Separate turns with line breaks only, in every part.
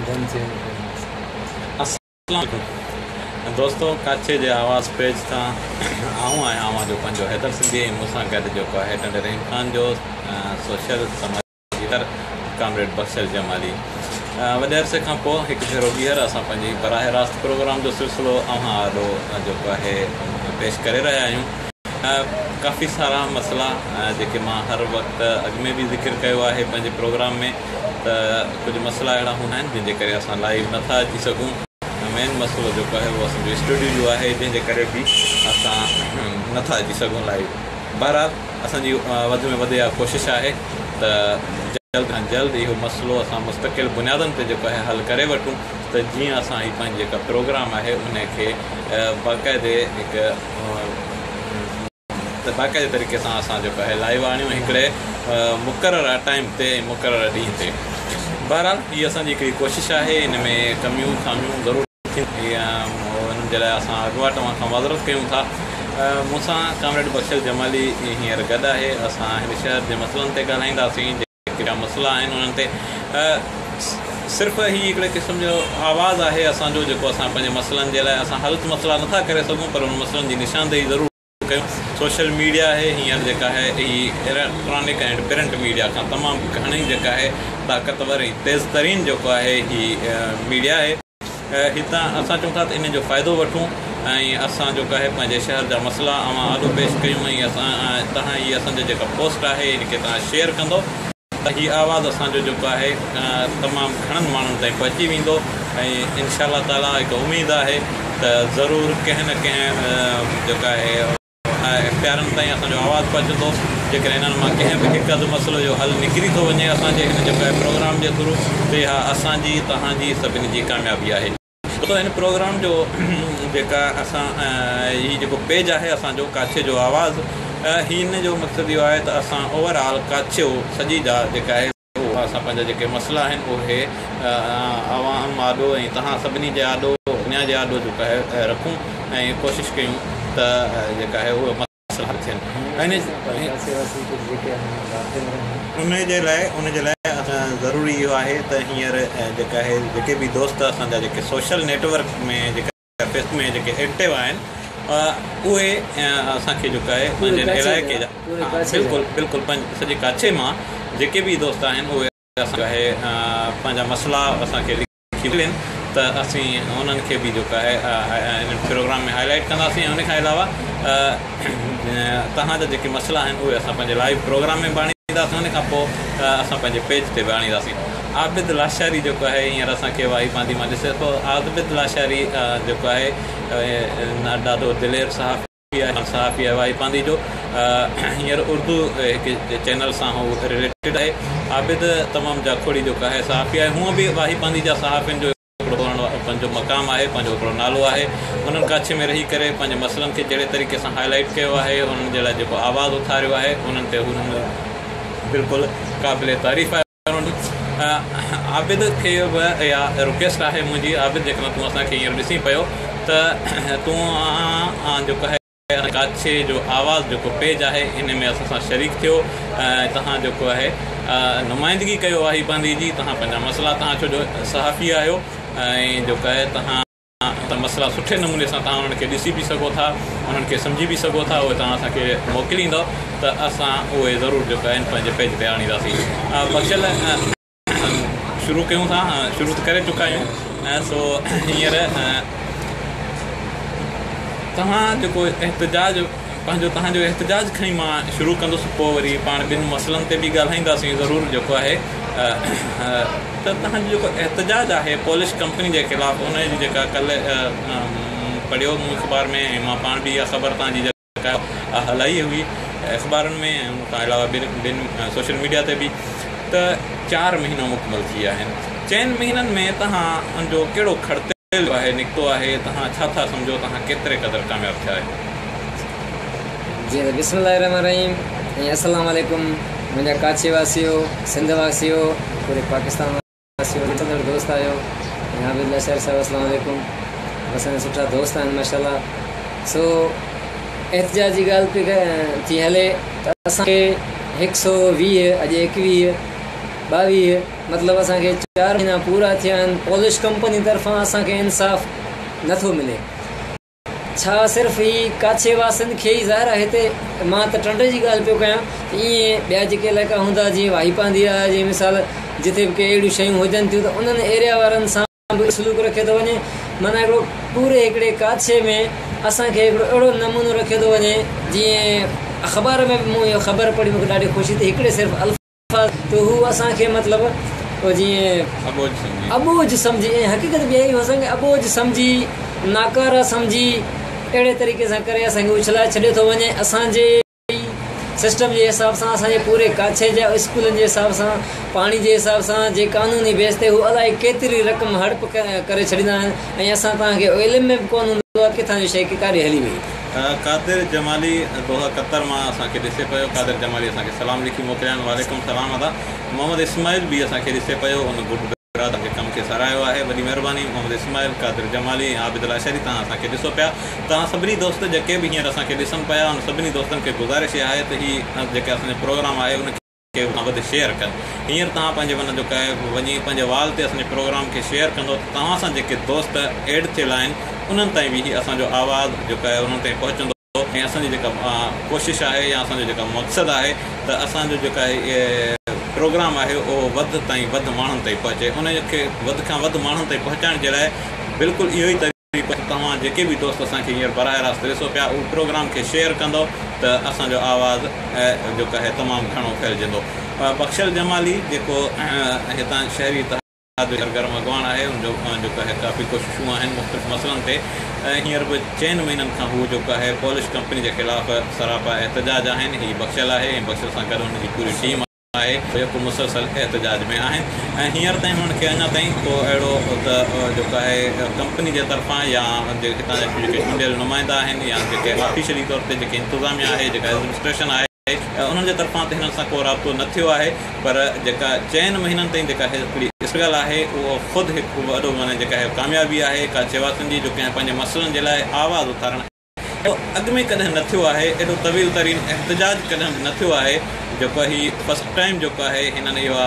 ڊن ٿي وڃي.
اسلام عليڪم دوستو ڪاڇي جي آواز پيج تان آئون آهيان اوهان جو پنهنجو حيدر سنڌي ۽ مون سان گڏ جيڪو آهي ٽنڊي رحيم خان جو سوشل سماجي ورڪر ڪامريڊ بخشل جمالي. وڏي عرصي کان پوء هڪ ڀيرو ٻيهر اسان پنهنجي براهه راست پروگرام جو سلسلو اوهان آڏو جيڪو آهي پيش ڪري رهيا آهيون. ڪافي سارا مسئلا جيڪي مان هر وقت اڳ ۾ به ذڪر ڪيو آهي پنهنجي پروگرام ۾ ته ڪجهه مسئلا اهڙا هوندا آهن جن جي ڪري اسان لائيو نه ٿا اچي سگهون. مين مسئلو جيڪو آهي اهو اسان جو اسٽوڊيو جو آهي جنهن جي ڪري به اسان نه ٿا اچي سگهون لائيو. بهرحال اسان جي وڌ ۾ وڌ اها ڪوشش آهي ته جلد کان جلد اهو مسئلو اسان مستقل بنيادن تي جيڪو آهي حل ڪري وٺون ته جيئن اسان هي پنهنجي جيڪا پروگرام آهي ان کي باقاعدي هڪ ته باقاعدي طريقي سان اسان جيڪو آهي لائيو آڻيون هڪڙي مقرره ٽائيم تي ۽ مقرره ڏينهن تي. بهرحال هي اسان جي هڪڙي ڪوشش آهي ان ۾ ڪميون خاميون ضرور ٿينديون انهن جي لاء اسان اڳواٽ اوهان کان معذرت ڪيون ٿا. مون سان ڪامريڊ بخشل جمالي هينئر گڏ آهي اسان هن شهر جي مسئلن تي ڳالهائينداسين. جيڪي مسئلا آهن انهن تي صرف هي هڪڙي قسم جو آواز آهي اسان جو جيڪو اسان پنهنجي مسئلن جي لاء اسان حل ته مسئلا نٿا ڪري سگهون پر انهن مسئلن جي نشاندهي ضرور ڪيون. سوشل ميڊيا آهي هينئر جيڪا آهي هي اليڪٽرانڪ اينڊ پرنٽ ميڊيا کان تمام گهڻي جيڪا آهي طاقتور ۽ تيز ترين جيڪو آهي هي ميڊيا آهي. هتان اسان چئون ٿا ته ان جو فائدو وٺون ۽ اسان جيڪو آهي پنهنجي شهر جا مسئلا اوهان آڏو پيش ڪيون ۽ اسان توهان هي اسان جو جيڪا پوسٽ آهي ان کي توهان شيئر ڪندو ته هي آواز اسان جو جيڪو آهي تمام گهڻن ماڻهن تائين پهچي ويندو ۽ انشاء الله تعالي هڪ اميد آهي ته ضرور ڪنهن نه ڪنهن جيڪا آهي اختيارين تائين اسان جو آواز پهچندو، جيڪڏهن انهن مان ڪنهن به هڪ اڌ مسئلو جو حل نڪري ٿو وڃي اسان جي هن جيڪو آهي پروگرام جي ٿرو ته اها اسان جي توهان جي سڀني جي ڪاميابي آهي. دوستو هن پروگرام جو جيڪا اسان هي جيڪو پيج آهي اسان جو ڪاڇي جو آواز هن جو مقصد اهو آهي ته اسان اوور آل ڪاڇو سڄي جا جيڪا آهي اسان پنهنجا جيڪي مسئلا آهن اهي عوام آڏو ۽ توهان سڀني جي آڏو دنيا جي آڏو جيڪو آهي رکون ۽ ڪوشش ڪيون ته جيڪا آهي اهي مسئلا حل ٿين ان جي لاء ان جي لاء ضروري اهو آهي ته هينئر جيڪا آهي جيڪي به دوست اسان جا جيڪي سوشل نيٽ ورڪ ۾ جيڪا فيس بڪ ۾ جيڪي ايڪٽو آهن اهي اسان کي جيڪو آهي پنهنجي علائقي جا بلڪل بلڪل سڄي ڪاڇي مان جيڪي به دوست آهن اهي اسان آهي پنهنجا مسئلا اسان کي لکي موڪلين ته اسين انهن کي به جيڪو آهي ان پروگرام ۾ هائي لائيٽ ڪنداسين ان کان علاوه توهان جا جيڪي مسئلا آهن اهي اسان پنهنجي لائيو پروگرام ۾ به آڻينداسين ان کان پوء اسان پنهنجي پيج تي به آڻينداسين. عابد لاشاري جيڪو آهي هينئر اسان کي واهي پانڌي مان ڏسي ٿو. عابد لاشاري جيڪو آهي ڏاڍو دلير صحافي آهي صحافي آهي واهي پانڌي جو هينئر اردو هڪ چينل سان هو رليٽيڊ آهي. عابد تمام جاکوڙي جيڪو آهي صحافي آهي هونء به واهي پانڌي جا صحافين جو هڪڙو پنهنجو مقام آهي، پنهنجو هڪڙو نالو آهي. انهن ڪاڇي ۾ رهي ڪري پنهنجي مسئلن کي جهڙي طريقي سان هائي لائيٽ ڪيو آهي، انهن جي لاء جيڪو آواز اٿاريو آهي، انهن تي هو بلڪل قابل تعريف آهي. عابد کي به اها رڪويسٽ آهي منهنجي، عابد جيڪڏهن تون اسان کي هينئر ڏسين پيو ته تون جيڪو آهي. ڪاڇي جو آواز جيڪو پيج آهي ان ۾ اسان سان شريڪ ٿيو ۽ توهان جيڪو آهي نمائندگي ڪيو واهي پانڌي جي توهان پنهنجا مسئلا توهان ڇو جو صحافي آهيو ۽ جيڪو آهي توهان مسئلا سٺي نموني سان توهان انهن کي ڏسي به سگهو ٿا انهن کي سمجهي به سگهو ٿا اهي توهان اسان کي موڪليندؤ ته اسان اهي ضرور جيڪو آهن پنهنجي پيج تي آڻينداسين بخشل شروع ڪيون ٿا شروع ته ڪري چڪا آهيون سو هينئر توهان جيڪو احتجاج پنهنجو توهان جو احتجاج کان ئي مان شروع ڪندس پوء وري پاڻ ٻن مسئلن تي به ڳالهائينداسين ضرور جيڪو آهي ته توهان جو جيڪو احتجاج آهي پولش ڪمپني جي خلاف ان جي جيڪا ڪلهه پڙهيو مون اخبار ۾ ۽ مان پاڻ به اها خبر توهان جي هلائي هئي اخبارن ۾ ۽ ان کان علاوه ٻين ٻين سوشل ميڊيا تي به ته چار مهينا مڪمل ٿي ويا آهن چئن مهينن ۾ توهان جو ڪهڙو کڙتيل آهي نڪتو آهي توهان ڇا ٿا سمجهو توهان ڪيتري قدر ڪامياب ٿيا آهيو؟
جي ته بسم الله الرحمن الرحيم ۽ السلام عليڪم منهنجا ڪاڇي واسيو سنڌ واسيو پوري پاڪستان واسيو ڏسندڙ دوست آهيو ۽ عابد لاشاري صاحب اسلام عليڪم اسان جا سٺا دوست آهن ماشاءالله سو احتجاج جي ڳالهه پئي ٿي هلي ته اسان کي هڪ سو 20 اڄ 21 22 مطلب اسان کي چار مهينا پورا ٿيا آهن پولش ڪمپني طرفان اسان کي انصاف نٿو ملي. ڇا صرف هي ڪاڇي واسين کي ئي ظاهر آهي هتي مان ته ٽنڊي جي ڳالهه پيو ڪيان ته ائين ٻيا جيڪي علائقا هوندا جيئن واهي پانڌي آهي جيئن مثال جتي به ڪي اهڙيون شيون هجن ٿيون ته انهن ايريا وارن سان به سلوڪ رکيو ٿو وڃي معنيٰ هڪڙو پوري هڪڙي ڪاڇي ۾ اسان کي هڪڙو اهڙو نمونو رکيو ٿو وڃي جيئن اخبار ۾ به مون اهو خبر پڙهي مون کي ڏاڍي خوشي ٿي هڪڙي صرف الفاظ ته هو اسان کي مطلب جيئن اٻوجهه سمجهي ۽ حقيقت به اها ئي اسان کي اٻوجهه سمجهي ناڪاره سمجهي اهڙي طريقي سان ڪري اسان کي اڇلائي ڇڏيو ٿو وڃي اسان جي سسٽم جي حساب سان اسان جي پوري ڪاڇي جا اسڪولن جي حساب سان پاڻي جي حساب سان جي قانوني بيس تي هو الائي ڪيتري رقم هڙپ ڪري ڇڏيندا آهن ۽ اسان توهان کي علم ۾ به ڪونه هوندو آهي ڪٿان جو شيء ڪاڏي هلي وئي.
قادر جمالي دوحه قطر مان اسان کي ڏسي پيو قادر جمالي اسان کي سلام لکي موڪليا آهن وعليڪم سلام ادا محمد اسماعيل به اسان کي ڏسي پيو ان گڊ برادر جي ڪم کي ساراهيو آهي وڏي مهرباني محمد اسماعيل قادر جمالي ۽ عابد لاشاري توهان اسان کي ڏسو پيا توهان سڀني دوست جيڪي به هينئر اسان کي ڏسن پيا ان سڀني دوستن کي گذارش اها آهي ته هي جيڪي اسان جو پروگرام آهي ان کي وڌ شيئر ڪن. هينئر توهان پنهنجي من جو ڪاهي وڃي پنهنجي وال تي اسان جي پروگرام کي شيئر ڪندو ته توهان سان جيڪي دوست ايڊ ٿيل آهن انهن تائين به هي اسان جو آواز جيڪو آهي انهن تائين پهچندو ۽ اسان جي جيڪا ڪوشش آهي يا اسان جو جيڪا مقصد آهي ته اسان جو جيڪا هي پروگرام آهي اهو وڌ تائين وڌ ماڻهن تائين پهچي ان کي وڌ کان وڌ ماڻهن تائين پهچائڻ جي لاء بلڪل اهو ئي طريقو آهي ته توهان جيڪي به دوست اسان کي هينئر براهه راست ڏسو پيا اهو پروگرام کي شيئر ڪندو ته اسان جو آواز جيڪو آهي تمام گهڻو ڦهلجندو. بخشل جمالي جيڪو هتان شهري اتحاد جو سرگرم اڳواڻ آهي ان جو جيڪو آهي ڪافي ڪوششون آهن مختلف مسئلن تي هينئر به چئن مهينن کان هو جيڪو آهي پولش ڪمپني جي خلاف سراپا احتجاج آهن هي بخشل آهي ۽ بخشل سان گڏ هن جي پوري ٽيم آهي جيڪو مسلسل احتجاج ۾ آهن ۽ هينئر تائين هنن کي اڃا تائين ڪو اهڙو ته جيڪو آهي ڪمپني جي طرفان يا جيڪي هتان جا جيڪي چونڊيل نمائندا آهن يا جيڪي آفيشلي طور تي جيڪي انتظاميا آهي جيڪا ايڊمنسٽريشن آهي انهن جي طرفان ته هنن سان ڪو رابطو نه ٿيو آهي پر جيڪا چئن مهينن تائين جيڪا هڪڙي اسٽرگل آهي اهو خود هڪ وڏو معنيٰ جيڪا آهي ڪاميابي آهي ڪاڇي واسين جي جو ڪنهن پنهنجي مسئلن جي لاء آواز اٿارڻ اهڙو اڳ ۾ ڪڏهن نه ٿيو آهي، ايڏو طويل ترين احتجاج ڪڏهن به نه ٿيو آهي، جيڪو هي فرسٽ ٽائيم جيڪو آهي هنن اهو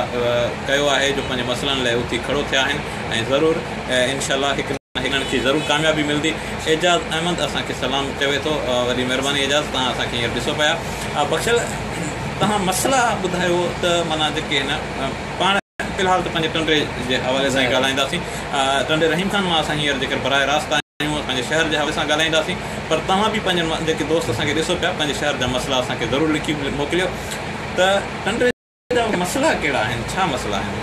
ڪيو آهي جو پنهنجي مسئلن لاء اٿي کڙو ٿيا آهن ۽ ضرور انشاء الله هڪ نه هڪ هنن کي ضرور ڪاميابي ملندي. اعجاز احمد اسان کي سلام چوي ٿو، وڏي مهرباني اعجاز توهان اسان کي هينئر ڏسو پيا. بخشل توهان مسئلا ٻڌايو ته معنيٰ جيڪي هن پاڻ في الحال ته پنهنجي ٽنڊي جي حوالي سان ئي ڳالهائينداسين، ٽنڊي رحيم خان مان اسان هينئر جيڪر براهه راست آهيون پنهنجي شهر جي حوالي سان ڳالهائينداسين پر توهان به پنهنجن جيڪي دوست اسان کي ڏسو پيا پنهنجي شهر جا مسئلا اسان کي ضرور لکي موڪليو ته ٽنڊي جا مسئلا ڪهڙا آهن ڇا مسئلا آهن.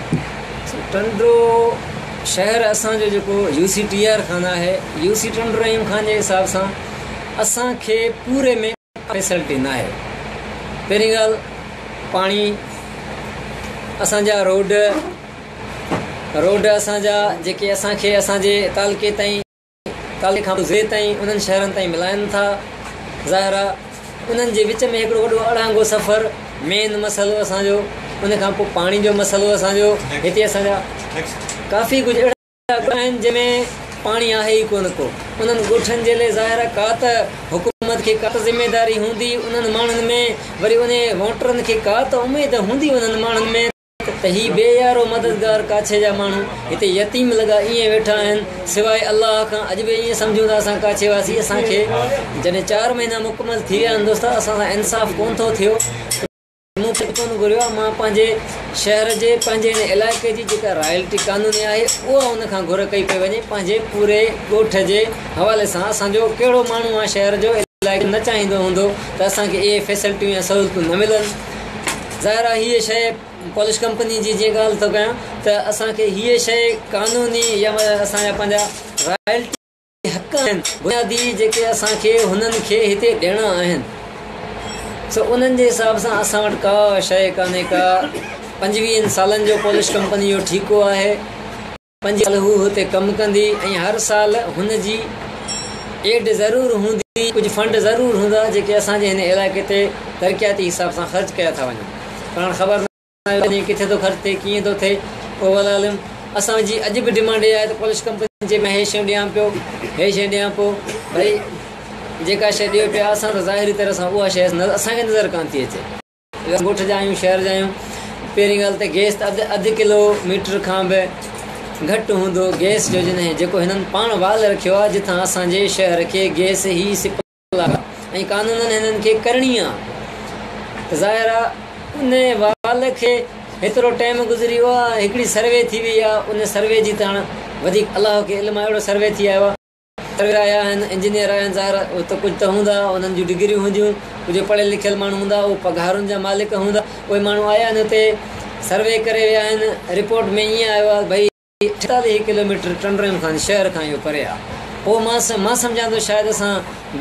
ٽنڊو شهر اسان جو جيڪو يو سي ٽي آر خان آهي يو سي ٽنڊو رحيم خان جي حساب سان اسان کي پوري ۾ فيسلٽي ناهي پهرين ڳالهه پاڻي اسان جا روڊ روڊ اسان جا جيڪي اسان کي اسان جي تعلقي تائين تعلقي کان پوء ضلعي تائين انهن شهرن تائين ملائن ٿا ظاهر آ انهن جي وچ ۾ هڪڙو وڏو اڙانگو سفر مين مسئلو اسان جو ان کان پوء پاڻي جو مسئلو اسان جو هتي اسان جا ڪافي ڪجهه اهڙا ڳوٺ آهن جنهن ۾ پاڻي آهي ئي ڪونه ڪو انهن ڳوٺن جي لاء ظاهر آ ڪا ته حڪومت کي ڪا ته ذميداري هوندي انهن ماڻهن ۾ وري انهي ووٽرن کي ڪا ته اميد هوندي انهن ماڻهن ۾ ته هي بي يارو مددگار ڪاڇي جا ماڻهو هتي يتيم لڳا ائين ويٺا آهن سواء الله کان اڄ به ائين سمجهون ٿا اسان ڪاڇي واسي اسان کي جڏهن چار مهينا مڪمل ٿي ويا آهن دوستا اسان سان انصاف ڪون ٿو ٿيو مون ڪجهه ڪون گهريو آهي مان پنهنجي شهر جي پنهنجي هن علائقي جي جيڪا رائلٽي قانوني آهي اها ان کان گهر ڪئي پئي وڃي پنهنجي پوري ڳوٺ جي حوالي سان اسان جو ڪهڙو ماڻهو آهي شهر جو علائقي نه چاهيندو هوندو ته اسان کي اهي فيسلٽيون يا سهولتون نه ملن ظاهر آهي هيء شيء پولش ڪمپني جي جيئن ڳالهه ٿو ڪيان ته اسان کي هيء شيء قانوني يا اسان جا پنهنجا رائلٽي حق آهن بنيادي جيڪي اسان کي هنن کي هتي ڏيڻا آهن سو انهن جي حساب سان اسان وٽ ڪا شيء ڪانهي ڪا پنجويهن سالن جو پولش ڪمپني جو ٺيڪو آهي. پنج سال هو هتي ڪم ڪندي ۽ هر سال هن جي ايڊ ضرور هوندي، ڪجهه فنڊ ضرور هوندا جيڪي اسان جي هن علائقي تي ترقياتي حساب سان خرچ ڪيا ٿا وڃن پر هاڻ خبر ناهي ڪٿي ٿو خرچ ٿئي ڪيئن ٿو ٿئي اهو والله اعلم. اسان جي اڄ به ڊمانڊ اها آهي ته پولش ڪمپني چئي مان هي شيون ڏيان پيو هي شيء ڏيان پيو ڀئي جيڪا شيء ڏيو پيا اسان ته ظاهري طرح سان اها شيء اسان کي نظر ڪانه ٿي اچي. اسان ڳوٺ جا آهيون شهر جا آهيون پهرين ڳالهه ته گئس ته اڌ اڌ ڪلو ميٽر کان به گهٽ هوندو گئس جو جنهن جيڪو هنن پاڻ وال رکيو آهي جتان اسان جي شهر کي گئس هي سپلاء ۽ قانونن هنن کي ڪرڻي آ ته ظاهر آ ان وال کي هيترو ٽائيم گذري ويو آ هڪڙي سروي ٿي وئي آ ان سروي جي ته هاڻ وڌيڪ الله کي علم آ اهڙو سروي ٿي آيو آ سرويئر آيا آهن انجنيئر آيا آهن ظاهر آ اهي ته ڪجهه ته هوندا انهن جون ڊگريون هونديون ڪجهه پڙهيل لکيل ماڻهو هوندا اهي پگهارن جا مالڪ هوندا اهي ماڻهو آيا آهن اتي سروي ڪري ويا آهن رپورٽ ۾ ائين آيو آ ڀئي 48 ڪلوميٽر ٽنڊو رحيم خان شهر کان اهو پري آ. پوء مان مان سمجهان ٿو شايد اسان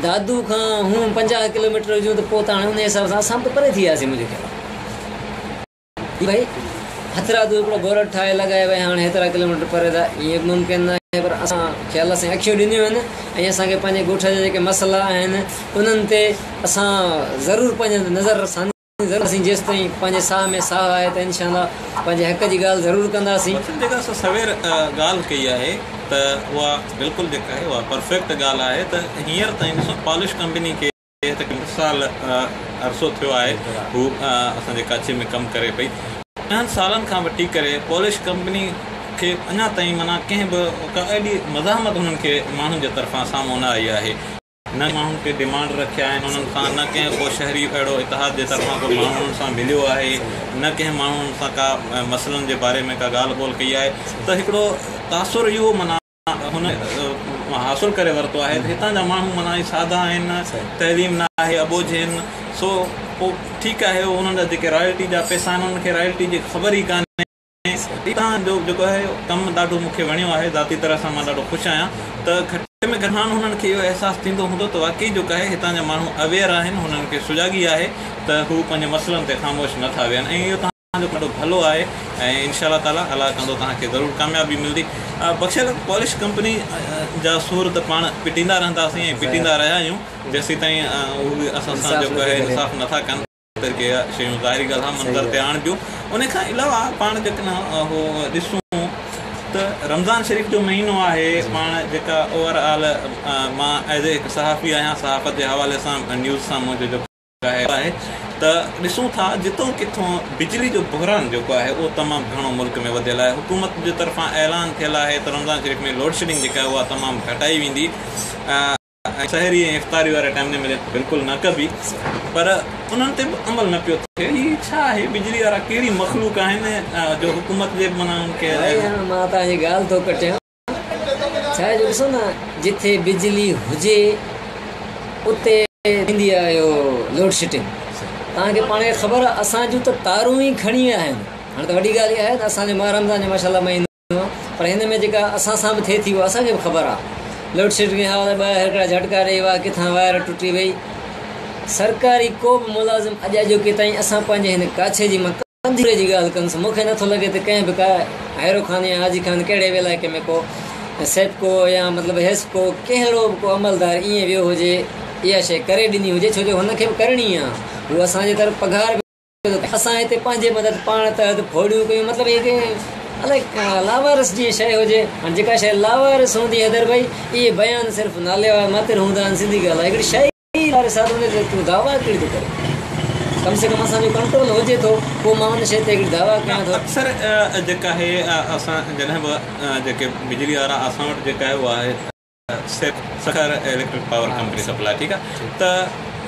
دادو کان هون 50 ڪلوميٽر هجون ته پوء ته هاڻي انهي حساب سان اسان به ته پري ٿي وياسين منهنجي خيال آ. ڀئي هٿرادو هڪڙو بورڊ ٺاهي لڳائي ڀئي هاڻي هيترا ڪلوميٽر پري ته ائين به ممڪن ناهي پر اسان کي الله سائين اکيون ڏنيون آهن ۽ اسان کي پنهنجي ڳوٺ جا جيڪي مسئلا آهن انهن تي اسان ضرور پنهنجي نظر ثاني ضرور جيستائين پنهنجي ساهه ۾ ساهه آهي ته انشاء الله پنهنجي حق جي ڳالهه ضرور ڪنداسين.
مطلب جيڪا اسان سوير ڳالهه ڪئي آهي ته اها بلڪل جيڪا آهي اها پرفيڪٽ ڳالهه آهي ته هينئر تائين ڏسو پالش ڪمپني کي تقريبن سال عرصو ٿيو آهي هو اسان جي ڪاڇي ۾ ڪم ڪري پئي انهن سالن کان وٺي ڪري پالش ڪمپني کي اڃا تائين معنيٰ ڪنهن به ڪا اهڙي مزاحمت هنن کي ماڻهن جي طرفان سامهون نه آئي آهي. نه ماڻهن ڪي ڊمانڊ رکيا آهن انهن سان نه ڪنهن ڪو شهري اهڙو اتحاد جي طرفان ڪو ماڻهو انهن سان مليو آهي نه ڪنهن ماڻهو انهن سان ڪا مسئلن جي باري ۾ ڪا ڳالهه ٻولهه ڪئي آهي ته هڪڙو تاثر اهو معنيٰ هن حاصل ڪري ورتو آهي ته هتان جا ماڻهو معنيٰ سادا آهن تعليم نه آهي اٻوجهه آهن سو پوء ٺيڪ آهي انهن جا جيڪي رائلٽي جا پئسا آهن انهن کي رائلٽي جي خبر ئي ڪانهي. توهان جو جيڪو آهي ڪم ڏاڍو مون کي وڻيو آهي ذاتي طرح سان مان ڏاڍو خوش آهيان ته گهٽ ۾ گهٽ هاڻ هنن کي اهو احساس ٿيندو هوندو ته واقعي جيڪو آهي هتان جا ماڻهو اويئر آهن هنن کي سجاڳي آهي ته هو پنهنجي مسئلن تي خاموش نه ٿا ويهن ۽ اهو توهان جو ڏاڍو ڀلو آهي ۽ انشاء الله تعالي الله ڪندو توهان کي ضرور ڪاميابي ملندي بخشل پالش ڪمپني جا سور ته پاڻ پٽيندا رهنداسين ۽ پٽيندا رهيا آهيون جيسيتائين هو اسان سان جيڪو آهي انصاف نٿا ڪن. ته ڪي شيون ظاهري ڳالهه آهي منظر تي آڻبيون ان کان علاوه پاڻ جيڪڏهن اهو ڏسون ته رمضان شريف جو مهينو آهي پاڻ جيڪا اوور آل مان ايز اي هڪ صحافي آهيان صحافت جي حوالي سان نيوز سان منهنجو جيڪو آهي ته ڏسون ٿا جتو ڪٿون بجلي جو بحران جيڪو آهي اهو تمام گهڻو ملڪ ۾ وڌيل آهي حڪومت جي طرفان اعلان ٿيل آهي ته رمضان شريف ۾ لوڊشيڊنگ جيڪا آهي اها تمام گهٽائي ويندي ۽ سحري ۽ افطاري واري ٽائيم ۾ بلڪل نه ڪبي پر انهن تي به عمل نه پيو ٿئي هي ڇا آهي بجلي وارا ڪهڙي مخلوق آهن جو حڪومت جي به معنيٰ انهن کي.
ڀائي هاڻ مان توهان جي ڳالهه ٿو ڪٽيان ڇا آهي جو ڏسو نه جٿي بجلي هجي اتي ٿيندي آهي اهو لوڊ شيڊنگ توهان کي پاڻ کي خبر آهي اسان جون ته تارون ئي کڻي ويا آهن هاڻ ته وڏي ڳالهه اها آهي ته اسان جو ماه رمضان جو ماشاء الله مهينو پر هن ۾ جيڪا اسان سان به ٿئي ٿي اها اسان کي به خبر آهي. لوڊ شيڊنگ جي حوالي ٻه هڪڙا جهٽڪا ڏئي واهه ڪٿان وائر ٽٽي وئي. سرڪاري ڪو به ملازم اڄ اڄوڪي تائين اسان پنهنجي هن ڪاڇي جي مان ڪنڌيري جي ڳالهه ڪندس مون کي نٿو لڳي ته ڪنهن به ڪا هيرو خان يا حاجي خان ڪهڙي به علائقي ۾ ڪو سيپڪو يا مطلب حيسڪو ڪهڙو به ڪو عملدار ائين ويو هجي اها شيء ڪري ڏني هجي ڇو جو هن کي به ڪرڻي آهي هو اسان جي طرف پگهار به اسان هتي پنهنجي مدد پاڻ تحت ڦوڙيون ڪيون مطلب هي ڪي الائي لاوارث جيئن شيء هجي هاڻي جيڪا شيء لاوارث هوندي حيدر ڀائي اهي بيان صرف نالي ماتر هوندا آهن سڌي ڳالهه آهي هڪڙي شيء ئي لاوارث آهي ته ان تي تون دعويٰ ڪهڙي ٿو ڪرين ڪم سي ڪم اسان جو ڪنٽرول هجي ٿو پوء مان ان شيء تي هڪڙي دعويٰ ڪيان ٿو.
اڪثر جيڪا آهي اسان جڏهن به جيڪي بجلي وارا اسان وٽ جيڪا آهي اها آهي Sukkur electric power company supply ٺيڪ آهي ته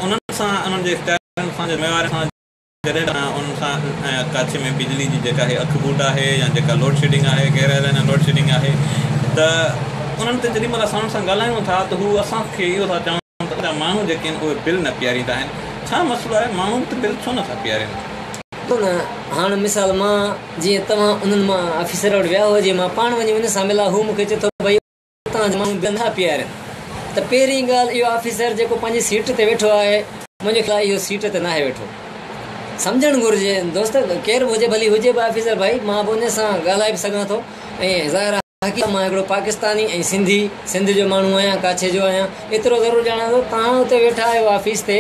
انهن سان انهن جي اختيارين سان ذميوارن سان جڏهن انهن سان ڪاڇي ۾ بجلي جي جيڪا هي اک ٻوٽ آهي يا جيڪا لوڊ شيڊنگ آهي غير اعلانيل لوڊ شيڊنگ آهي ته انهن تي جيڏي مهل اسان انهن سان ڳالهايون ٿا ته هو اسان کي اهو ٿا چون ته ماڻهو جيڪي آهن اهي بل نه پياريندا آهن ڇا مسئلو آهي ماڻهو به ته بل ڇو نه ٿا پيارين؟
نه هاڻ مثال مان جيئن توهان انهن مان آفيسر وٽ ويا هئو جيئن مان پاڻ وڃي ان سان ملان هو مون کي چئي ٿو ڀئي اتان جا ماڻهو بل نٿا پيارين ته پهرين ڳالهه اهو آفيسر جيڪو پنهنجي سيٽ تي ويٺو آهي منهنجي خيال اهو سيٽ تي ناهي ويٺو سمجهڻ گهرجي دوست ڪير به هجي ڀلي هجي به آفيسر ڀائي مان به ان سان ڳالهائي به سگهان ٿو ۽ ظاهر آهي حقيقت مان هڪڙو پاڪستاني ۽ سنڌي سنڌ جو ماڻهو آهيان ڪاڇي جو آهيان ايترو ضرور ڄاڻان ٿو توهان اتي ويٺا آهيو آفيس تي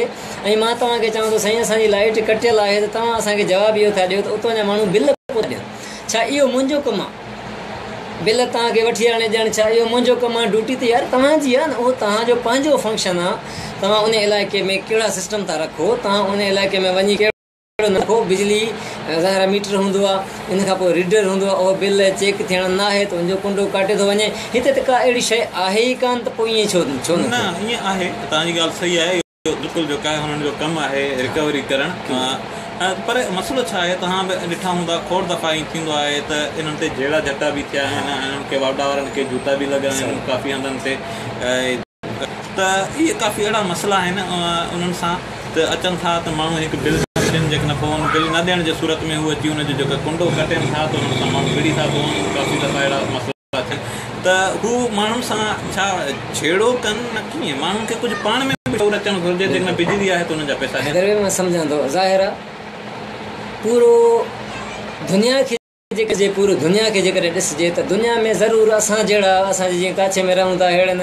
۽ مان توهان کي چوان ٿو سائين اسان جي لائيٽ ڪٽيل آهي ته توهان اسان کي جواب اهو ٿا ڏيو ته اتان جا ماڻهو بل ڪو ڏين ڇا اهو منهنجو ڪم آهي بل توهان کي وٺي آڻي ڏيڻ ڇا اهو منهنجو ڪم آهي ڊيوٽي ته يار توهان جي آهي نه اهو توهان جو پنهنجو فنڪشن آهي توهان ان علائقي ۾ ڪهڙا سسٽم ٿا رکو توهان ان علائقي ۾ وڃي ڪهڙو نرخو بجلي ظاهر آهي ميٽر هوندو آهي ان کان پوء ريڊر هوندو آهي اهو بل چيڪ ٿيڻ نه آهي ته ان جو ڪنڊو ڪاٽي ٿو وڃي هتي ته ڪا اهڙي شيء آهي ئي ڪانه ته پوء ائين ڇو ڇو نه
نه
ٿئي.
ائين آهي توهان جي ڳالهه صحيح آهي اهو بلڪل جيڪو آهي هنن جو ڪم آهي رڪوري ڪرڻ پر مسئلو ڇا آهي توهان به ڏٺا هوندا کوڙ دفعا ائين ٿيندو آهي ته انهن تي جهيڙا جهٽا به ٿيا آهن ۽ انهن کي واپڊا وارن کي جوتا به لڳا آهن ڪافي هنڌن تي ته اهي ڪافي اهڙا مسئلا آهن انهن سان ته اچن ٿا ته ماڻهو هڪ بل ٿا ڏين جيڪڏهن پوء ان بل نه ڏيڻ جي صورت ۾ هو اچي ان جو جيڪو ڪنڊو ڪٽين ٿا ته انهن سان ماڻهو وڙهي ٿا پون ڪافي دفعا اهڙا مسئلا ٿين ته هو ماڻهن سان ڇا جهيڙو ڪن نه ڪيئن ماڻهن کي ڪجهه پاڻ ۾ به شعور اچڻ گهرجي جيڪڏهن بجلي آهي ته انهن جا پئسا ڏين.
حيدر ڀائي مان سمجهان ٿو ظاهر آ پورو دنيا کي جي پوري دنيا کي جيڪڏهن ڏسجي ته دنيا ۾ ضرور اسان جهڙا اسان جيئن ڪاڇي ۾ رهون ٿا اهڙن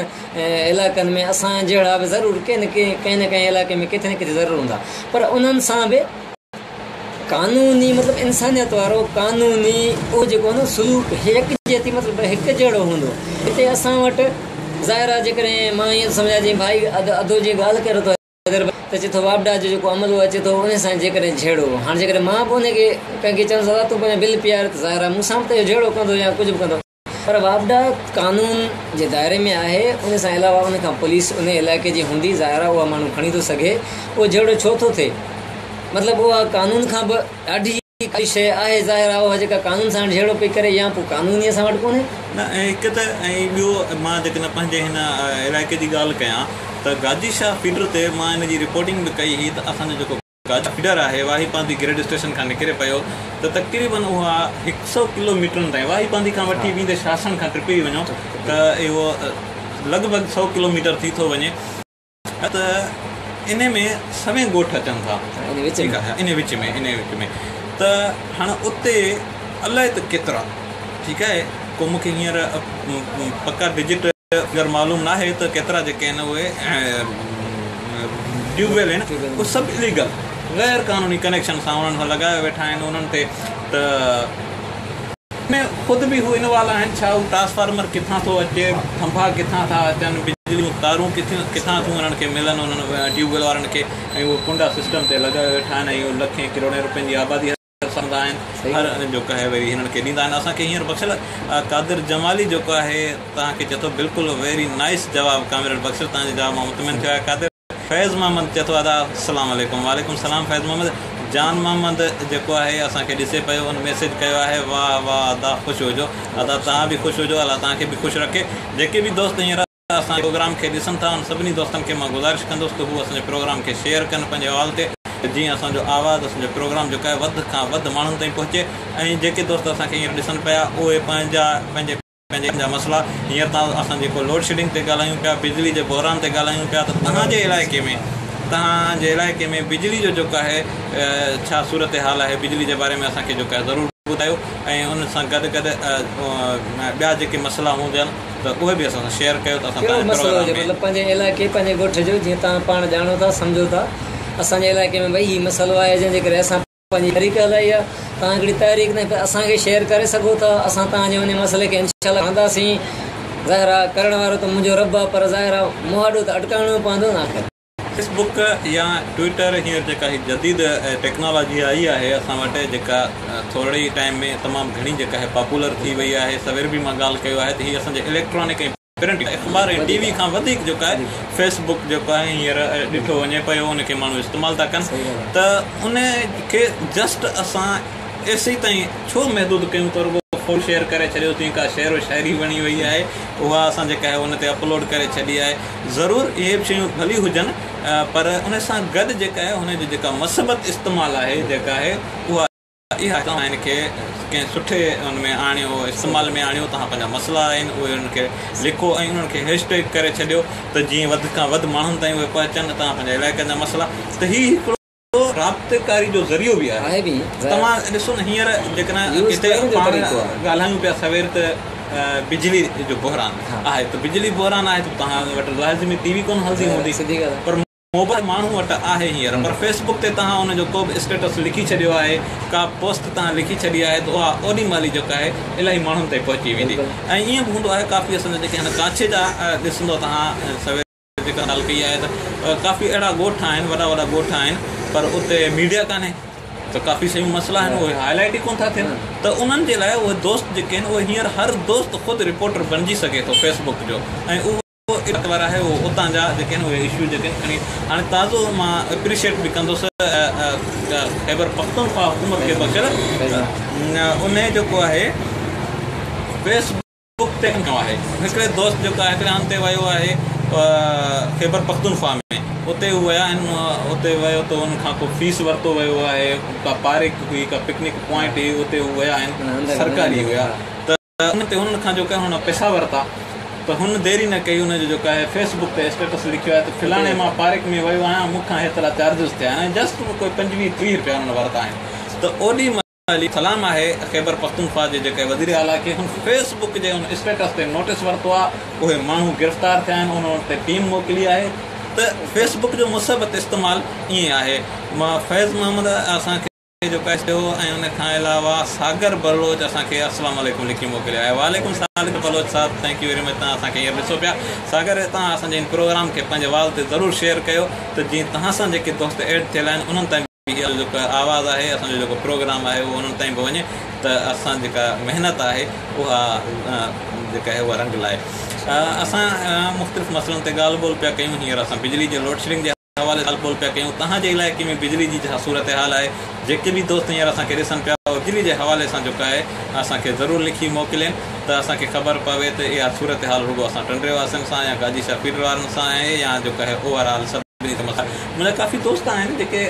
علائقن ۾ اسان جهڙا به ضرور ڪنهن نه ڪنهن نه ڪنهن علائقي ۾ ڪٿي نه ڪٿي ضرور هوندا پر انهن سان به قانوني مطلب انسانيت وارو قانوني اهو جيڪو نه سلوڪ يڪجهتي مطلب هڪ جهڙو هوندو هتي اسان وٽ ظاهر آهي جيڪڏهن مان ائين سمجهان جيئن ڀائي ادو جيئن ڳالهه ڪري ٿو ته چئي ٿو واپڊا جو جيڪو عملو اچي ٿو ان سان جيڪڏهن جهيڙو هاڻ جيڪڏهن مان به ان کي ڪنهن کي چوندس دادا تون پنهنجو بل پيار ته ظاهر آهي مون سان به ته اهو جهيڙو ڪندو يا ڪجهه به ڪندو پر واپڊا قانون جي دائري ۾ آهي ان سان علاوه ان کان پوليس ان علائقي جي هوندي ظاهر آهي اها ماڻهو کڻي ٿو سگهي اهو جهيڙو ڇو ٿو ٿئي مطلب اها قانون کان به ڏاڍي ڪائي شيء آهي ظاهر آهي اها جيڪا قانون سان جهيڙو پئي ڪري يا پوء قانون ئي اسان وٽ ڪونهي.
نه ۽ هڪ ته ۽ ٻيو مان جيڪڏهن پنهنجي هن علائقي جي ڳالهه ڪيان ته گاجي شاهه فيڊر تي مان ان جي رپورٽنگ به ڪئي هئي ته اسان جو جيڪو گاجي فيڊر آهي واهي پانڌي گرڊ اسٽيشن کان نڪري پيو ته تقريبن اها هڪ سئو ڪلو ميٽرن تائين واهي پانڌي کان وٺي ويندي شاسڻ کان ٽپي وڃو ته اهو لڳ ڀڳ سئو ڪلو ميٽر ٿي ٿو وڃي. ته انهي ۾ سوين ڳوٺ اچن ٿا ٺيڪ آهي انهي وچ ۾ انهي وچ ۾ ته هاڻ اتي الائي ته ڪيترا ٺيڪ آهي ڪو مون کي هينئر پڪا ڊجٽ فگر معلوم ناهي ته ڪيترا جيڪي آهن اهي ٽيوب ويل آهن اهي سڀ اليگل غير قانوني ڪنيڪشن سان انهن سان لڳايو ويٺا آهن انهن تي ته ۾ خود به هو انوالو آهن، ڇا هو ٽرانسفارمر ڪٿان ٿو اچي، ٿنڀا ڪٿان ٿا اچن، بجلي جون تارون ڪٿان ٿيون انهن کي ملن انهن ٽيوب ويل وارن کي ۽ اهي ڪنڊا سسٽم تي لڳايو ويٺا آهن ۽ اهي لکين ڪروڙين روپين جي آبادي هر سال ڪندا آهن هر جيڪو آهي وري هنن کي ڏيندا آهن اسان کي هينئر بخشل قادر جمالي جيڪو آهي توهان کي چئي ٿو بلڪل ويري نائيس جواب ڪامريڊ بخشل توهان جي جواب مان مطمئن ٿيو آهيان قادر فيض محمد چئي ٿو ادا السلام عليڪم وعليڪم السلام فيض محمد جان محمد جيڪو آهي اسان کي ڏسي پيو ان ميسيج ڪيو آهي واه واه ادا خوش هجو ادا توهان به خوش هجو الله توهان کي به خوش رکي جيڪي به دوست هينئر اسان جي پروگرام کي ڏسن ٿا ان سڀني دوستن کي مان گذارش ڪندس ته هو اسان جي پروگرام کي شيئر ڪن پنهنجي وال تي ته جيئن اسان جو آواز اسان جو پروگرام جيڪو آهي وڌ کان وڌ ماڻهن تائين پهچي ۽ جيڪي دوست اسان کي هينئر ڏسن پيا اهي پنهنجا پنهنجي پنهنجا مسئلا هينئر توهان اسان جيڪو لوڊشيڊنگ تي ڳالهايون پيا بجلي جي بحران تي ڳالهايون پيا ته توهان جي علائقي ۾ توهان جي علائقي ۾ بجلي جو جيڪو آهي ڇا صورتحال آهي بجلي جي باري ۾ اسان کي جيڪو آهي ضرور ٻڌايو ۽ ان سان گڏ گڏ ٻيا جيڪي مسئلا هجن ته اهي به اسان سان شيئر ڪيو ته اسان
ڪهڙو
توهان جي
مسئلو
پروگرام
هجي
۾
مطلب پنهنجي علائقي پنهنجي ڳوٺ جو جيئن توهان پاڻ ڄاڻو ٿا سمجهو ٿا اسان جي علائقي ۾ ڀئي هي مسئلو آهي جنهن جي ڪري اسان پنهنجي تحريڪ هلائي آهي توهان هڪڙي تحريڪ نه اسان کي شيئر ڪري سگهو ٿا اسان توهان جي ان مسئلي کي انشاء الله کڻنداسين ظاهر آهي ڪرڻ وارو ته منهنجو رب آهي پر ظاهر آهي مهاڏو ته اٽڪائڻو پوندو نه آخر.
فيس بڪ يا ٽوئٽر هينئر جيڪا هي جديد ٽيڪنالاجي آئي آهي اسان وٽ جيڪا ٿورڙي ئي ٽائيم ۾ تمام گهڻي جيڪا آهي پاپولر ٿي وئي آهي سوير به مان ڳالهه ڪيو آهي ته هي اسان جي اليڪٽرانڪ ۽ پرنٽ اخبار ۽ ٽي وي کان وڌيڪ جيڪو آهي فيس بڪ جيڪو آهي هينئر ڏٺو وڃي پيو ان کي ماڻهو استعمال ٿا ڪن ته ان کي جسٽ اسان ايسي تائين ڇو محدود ڪيون ته رڳو فوٽو شيئر ڪري ڇڏيوسين ڪا شعر و شاعري وڻي وئي آهي اها اسان جيڪا آهي ان تي اپلوڊ ڪري ڇڏي آهي ضرور اهي به شيون ڀلي هجن پر ان سان گڏ جيڪا آهي ان جو جيڪا مثبت استعمال آهي جيڪا آهي اها اها توهان ان کي ڪنهن سٺي ان ۾ آڻيو استعمال ۾ آڻيو توهان پنهنجا مسئلا آهن اهي انهن کي لکو ۽ انهن کي هيش ٽيگ ڪري ڇڏيو ته جيئن وڌ کان وڌ ماڻهن تائين اهي پهچن توهان پنهنجي علائقن جا مسئلا ته هي هڪڙو رابطيڪاري جو ذريعو به آهي توهان ڏسو نه هينئر جيڪڏهن ڪٿي پاڻ ڳالهايون پيا سوير ته بجلي جو بحران آهي ته بجلي بحران آهي ته توهان وٽ لازمي ٽي وي ڪونه هلندي هوندي پر موبائل ماڻهو وٽ آهي هينئر پر فيس بڪ تي توهان ان جو ڪو به اسٽيٽس لکي ڇڏيو آهي ڪا پوسٽ توهان لکي ڇڏي آهي ته اها اوڏي مهل ئي جيڪا آهي الاهي ماڻهن تائين پهچي ويندي ۽ ائين به هوندو آهي ڪافي اسان جا جيڪي هن ڪاڇي جا ڏسندو توهان سوير جيڪا ڳالهه ڪئي آهي ته ڪافي اهڙا ڳوٺ آهن وڏا وڏا ڳوٺ آهن پر اتي ميڊيا ڪانهي ته. ته ڪافي شيون مسئلا آهن اهي هائي لائيٽ ئي ڪونه ٿا ٿين ته انهن جي لاء اهي دوست جيڪي آهن اهي هينئر هر دوست خود رپورٽر بڻجي سگهي ٿو فيس بڪ جو ۽ اهو طاقتور آهي اهو اتان جا جيڪي آهن اهي اشو جيڪي آهن کڻي هاڻي تازو مان اپريشيٽ به ڪندس خيبر پختونخوا حڪومت کي بخشل انهي جيڪو آهي فيس بڪ تي ڪيو آهي هڪڙي دوست جيڪو آهي هڪڙي هنڌ تي ويو آهي خيبر پختونخوا ۾ اتي هو ويا آهن اتي ويو ته ان کان ڪو فيس ورتو ويو آهي ڪا پارڪ هئي ڪا پڪنڪ پوائنٽ هئي اتي هو ويا آهن سرڪاري هيا ته ان تي هنن کان جيڪو آهي هن پئسا ورتا ته هن دير ئي نه ڪئي ان جو جيڪو آهي فيس بڪ تي اسٽيٽس لکيو آهي ته فلاڻي مان پارڪ ۾ ويو آهيان مون کان هيترا چارجز ٿيا آهن جسٽ ڪوئي 25 30 رپيا هنن ورتا آهن ته اوڏي مهل سلام آهي خيبر پختونخوا جي جيڪي وزير اعليٰ کي هن فيس بڪ جي ان اسٽيٽس تي نوٽيس ورتو آهي اهي ماڻهو گرفتار ٿيا آهن انهن تي ٽيم موڪلي آهي ته فيس بڪ جو مثبت استعمال ائين آهي مان فيض محمد اسان کي جو چيو ۽ ان کان علاوه ساگر بلوچ اسان کي السلام عليڪم لکي موڪليو آهي وعليڪم ساگر بلوچ صاحب thank you very much توهان اسان کي هينئر ڏسو پيا ساگر توهان اسان جي هن پروگرام کي پنهنجي وال تي ضرور شيئر ڪيو ته جيئن توهان سان جيڪي دوست ايڊ ٿيل آهن انهن تائين هي جيڪو آواز آهي اسان جو جيڪو پروگرام آهي اهو انهن تائين به وڃي ته اسان جيڪا محنت آهي اها جيڪا آهي اها رنگ لائي. اسان مختلف مسئلن تي ڳالهه ٻولهه پيا ڪيون هينئر اسان بجلي جي لوڊشيڊنگ جي حوالي سان ڳالهه ٻولهه پيا ڪيون توهان جي علائقي ۾ بجلي جي ڇا صورتحال آهي جيڪي به دوست هينئر اسان کي ڏسن پيا اهي بجلي جي حوالي سان جيڪو آهي اسان کي ضرور لکي موڪلين ته اسان کي خبر پوي ته اها صورتحال رڳو اسان ٽنڊي واسين سان يا گاجي شاهه فيڊر وارن سان آهي يا جيڪو آهي اوور آل سڀ منهنجا ڪافي دوست آهن جيڪي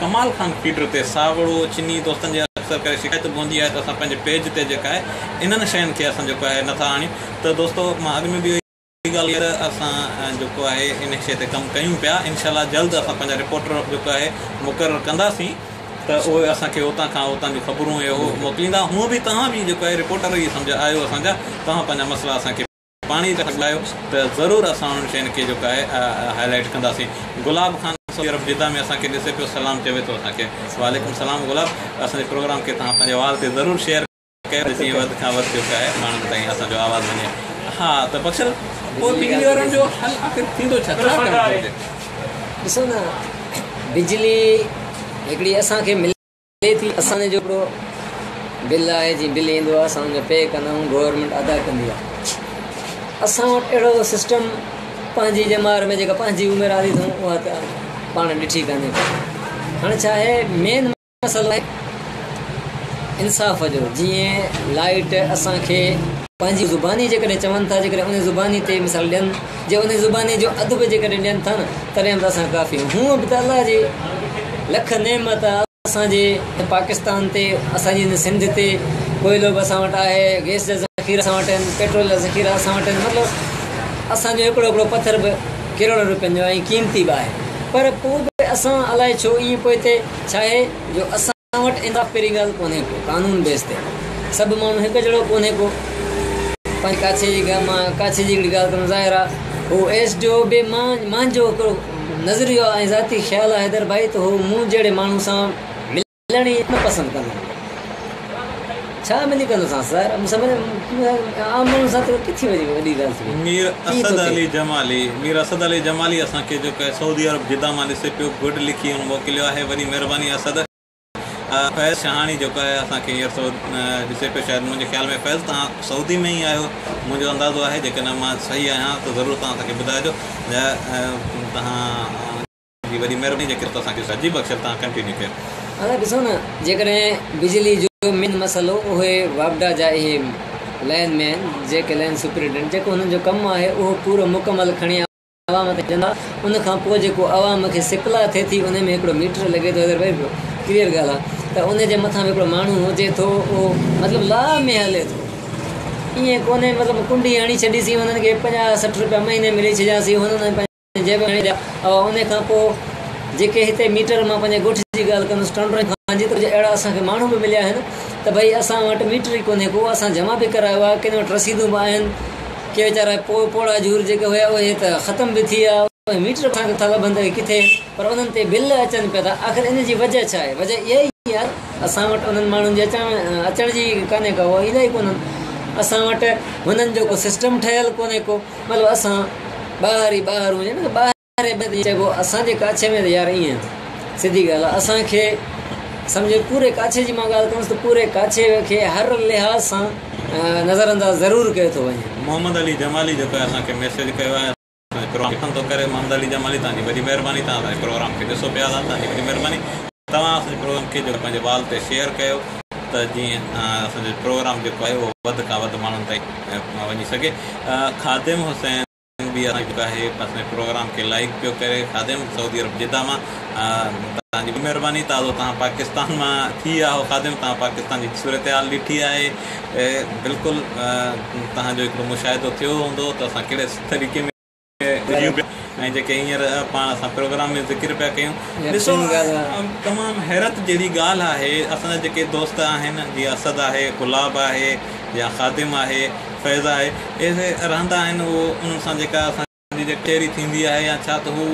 ڪمال خان فيڊر تي ساوڙو چني دوستن جي اڪثر ڪري شڪايت به هوندي آهي ته اسان پنهنجي پيج تي جيڪا آهي انهن شين کي اسان جيڪو آهي نٿا آڻيون ته دوستو مان اڳ ۾ به اها ڳالهه ڪئي ته اسان جيڪو آهي ان شي تي ڪم ڪيون پيا انشاء الله جلد اسان پنهنجا رپورٽر جيڪو آهي مقرر ڪنداسين ته اهي اسان کي اتان کان اتان جون خبرون اهي موڪليندا هونء به توهان به جيڪو آهي رپورٽر ئي سمجهه آهيو اسان جا توهان پنهنجا مسئلا اسان کي پاڻ ئي ٻڌايو ته ضرور اسان انهن شين کي جيڪو آهي هائي لائيٽ ڪنداسين. گلاب خان سعودي عرب جده ۾ اسان کي ڏسي پيو سلام چوي ٿو اسان کي. وعليڪم سلام گلاب اسان جي پروگرام کي توهان پنهنجي وال تي ضرور شيئر ڪيو ته جيئن وڌ کان وڌ جيڪو آهي ماڻهن تائين اسان جو آواز وڃي. ها ته بخشل پوء بجلي وارن جو حل آخر ٿيندو ڇا ڇا ڪرڻ گهرجي؟
ڏسو نه بجلي هڪڙي اسان کي ملي ٿي اسان جو هڪڙو بل آهي جيئن بل ايندو آهي اسان ان جو پي ڪندا آهيون گورنمينٽ ادا ڪندي آهي اسان وٽ اهڙو سسٽم پنهنجي ڄمار ۾ جيڪا پنهنجي عمر آندي اٿئون اها ته پاڻ ڏٺي ڪانهي ڪا هاڻي ڇا آهي مين مسئلو آهي انصاف جو جيئن لائٽ اسان کي پنهنجي زباني جيڪڏهن چون ٿا جيڪڏهن ان زباني تي مثال ڏين جي ان زباني جو اڌ به جيڪڏهن ڏين ٿا نه تڏهن به اسان ڪافي هونء به ته الله جي لک نعمت آ اسان جي پاڪستان تي اسان جي هن سنڌ تي ڪوئلو به اسان وٽ آهي گئس جا ذخيرا اسان وٽ آهن پيٽرول جا ذخيرا اسان وٽ آهن مطلب اسان جو هڪڙو هڪڙو پٿر به ڪروڙن روپين جو ۽ قيمتي به آهي پر پوء به اسان الائي ڇو ائين پوئتي ڇا آهي جو اسان وٽ انصاف پهرين ڳالهه ڪونهي ڪو قانون بيس تي سڀ ماڻهو هڪ جهڙو ڪونهي ڪو پنهنجي ڪاڇي جي مان ڪاڇي جي هڪڙي ڳالهه ڪندم ظاهر آهي هو ايس ڊي او به مان مانجو هڪڙو نظريو ۽ ذاتي خيال آهي حيدر ڀائي ته هو مون جهڙي ماڻهو سان ملڻ ئي نه پسند ڪندو هوندو. ڇا ملي ڪندو سانس ظاهر مون سان عام ماڻهن سان ته ڪٿي وڃي وڏي ڳالهه ٿي وئي.
مير
ڪيئن ٿو
اسد
ٿئي.
علي جمالي مير اسد علي جمالي اسان کي جيڪو آهي سعودي عرب جده مان ڏسي پيو گڊ لکي هن موڪليو آهي وڏي مهرباني اسد. فيض شاهاڻي جيڪو آهي اسان کي هينئر سو ڏسي پيو شايد منهنجي خيال ۾ فيض توهان سعودي ۾ ئي آهيو منهنجو اندازو آهي جيڪڏهن مان صحيح آهيان ته ضرور توهان اسان کي ٻڌائجو توهان جي وڏي مهرباني جيڪي اسان کي جي بخشل توهان ڪنٽينيو ڪيو.
ادا ڏسو نه جيڪڏهن بجلي جو مين مسئلو اهي واپڊا جا اهي لائن مين جيڪي لائن سپرنٽينڊنٽ جيڪو هنن جو ڪم آهي اهو پورو مڪمل کڻي عوام تي ڏيندا ان کان پوء جيڪو عوام کي سپلاء ٿئي ٿي ان ۾ هڪڙو ميٽر لڳي ٿو حيدر ڀائي ڪليئر ڳالهه آ ته ان جي مٿان به هڪڙو ماڻهو هجي ٿو اهو مطلب لا ۾ هلي ٿو ائين ڪونهي مطلب ڪنڊي هڻي ڇڏيسين هنن کي 50 60 روپيا مهيني ۾ ڏئي ڇڏياسين هنن پنهنجي جيب ۾ هڻي ڇڏيا ان کان پوء جيڪي هتي ميٽر مان پنهنجي ڳوٺ جي ڳالهه ڪندس ٽنڊو خان جي ته اهڙا اسان کي ماڻهو به مليا آهن ته ڀئي اسان وٽ ميٽر ئي ڪونهي ڪو اسان جمع به ڪرايو آهي ڪن وٽ رسيدون به آهن ڪي ويچارا پوء پوڙها جهور جيڪي هيا اهي ته ختم به ٿي ويا اهي ميٽر اسان کي ٿا لڀن ته اهي ڪٿي آهن پر انهن تي بل اچن پيا ٿا آخر ان جي وجه ڇا آهي وجه اها ئي آهي اسان وٽ انهن ماڻهن جي اچڻ اچڻ جي ڪانهي ڪا اها ايندا ئي ڪونهن اسان وٽ هنن جو ڪو سسٽم ٺهيل ڪونهي ڪو مطلب اسان ٻاهر ئي ٻاهر هجي نه ٻاهر چئبو اسان جي ڪاڇي ۾ ته يار ائين سڌي ڳالهه آهي اسان کي سمجهه پوري ڪاڇي جي مان ڳالهه ڪندس ته پوري ڪاڇي کي هر لحاظ سان نظر انداز ضرور ڪيو ٿو وڃي.
محمد علي جمالي جيڪو آهي اسان کي ميسيج ڪيو آهي اسان جي پروگرام کي پسند ٿو ڪري محمد علي جمالي توهان جي وڏي مهرباني توهان اسان جي پروگرام کي ڏسو پيا ٿا توهان جي وڏي مهرباني توهان اسان جي پروگرام کي جيڪو پنهنجي وال تي شيئر ڪيو ته جيئن اسان جو پروگرام جيڪو آهي اهو وڌ کان وڌ ماڻهن تائين وڃي سگهي خادم حسين به اسان جيڪو آهي اسان جي پروگرام کي لائيڪ پيو ڪري خادم سعودي عرب جده مان توهان جي مهرباني تازو توهان پاڪستان مان ٿي آيا آهو خادم توهان پاڪستان جي صورتحال ڏٺي آهي بلڪل توهان جو هڪڙو مشاهدو ٿيو هوندو ته اسان ڪهڙي طريقي ۾ جيئون پيا ۽ جيڪي هينئر پاڻ اسان پروگرام ۾ ذڪر پيا ڪيون ڏسو تمام حيرت جهڙي ڳالهه آهي اسان جا جيڪي دوست آهن جيئن اسد آهي گلاب آهي يا خادم آهي فيض آهي اهي رهندا آهن اهو انهن سان جيڪا اسان جي ڪچهري ٿيندي آهي يا ڇا ته هو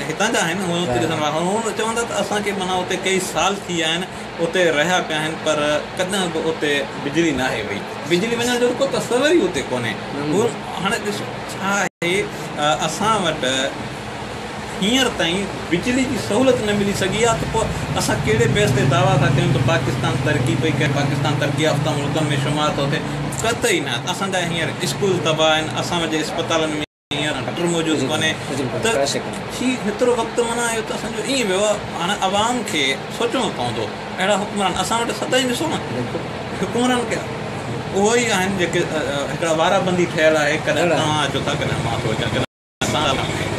هتان جا آهن هو اتي ڏسڻ وارا هو چوندا ته اسان کي معنيٰ اتي ڪئي سال ٿي ويا آهن اتي رهيا پيا آهن پر ڪڏهن به اتي بجلي ناهي وئي بجلي وڃڻ جو ڪو تصور ئي اتي ڪونهي هو هاڻي ڏسو ڇا آهي اسان وٽ هينئر تائين بجلي جي سهولت نه ملي سگهي آهي ته پوء اسان ڪهڙي بيس تي دعويٰ ٿا ڪيون ته پاڪستان ترقي پئي ڪري، پاڪستان ترقي يافته ملڪن ۾ شمار ٿو ٿئي، قطعي نه، اسان جا هينئر اسڪول تباهه آهن، اسان جي اسپتالن ۾ هينئر ڊاڪٽر موجود ڪونهي ته هي هيترو وقت معنيٰ اهو ته اسان جو ائين ويو آهي، هاڻي عوام کي سوچڻو پوندو، اهڙا حڪمران اسان وٽ سدائين ڏسو نه حڪمران ڪي اهو ئي آهن جيڪي هڪڙا وارا بندي ٺهيل آهي، ڪڏهن توهان اچو ٿا ڪڏهن مان ٿو اچان ڪڏهن.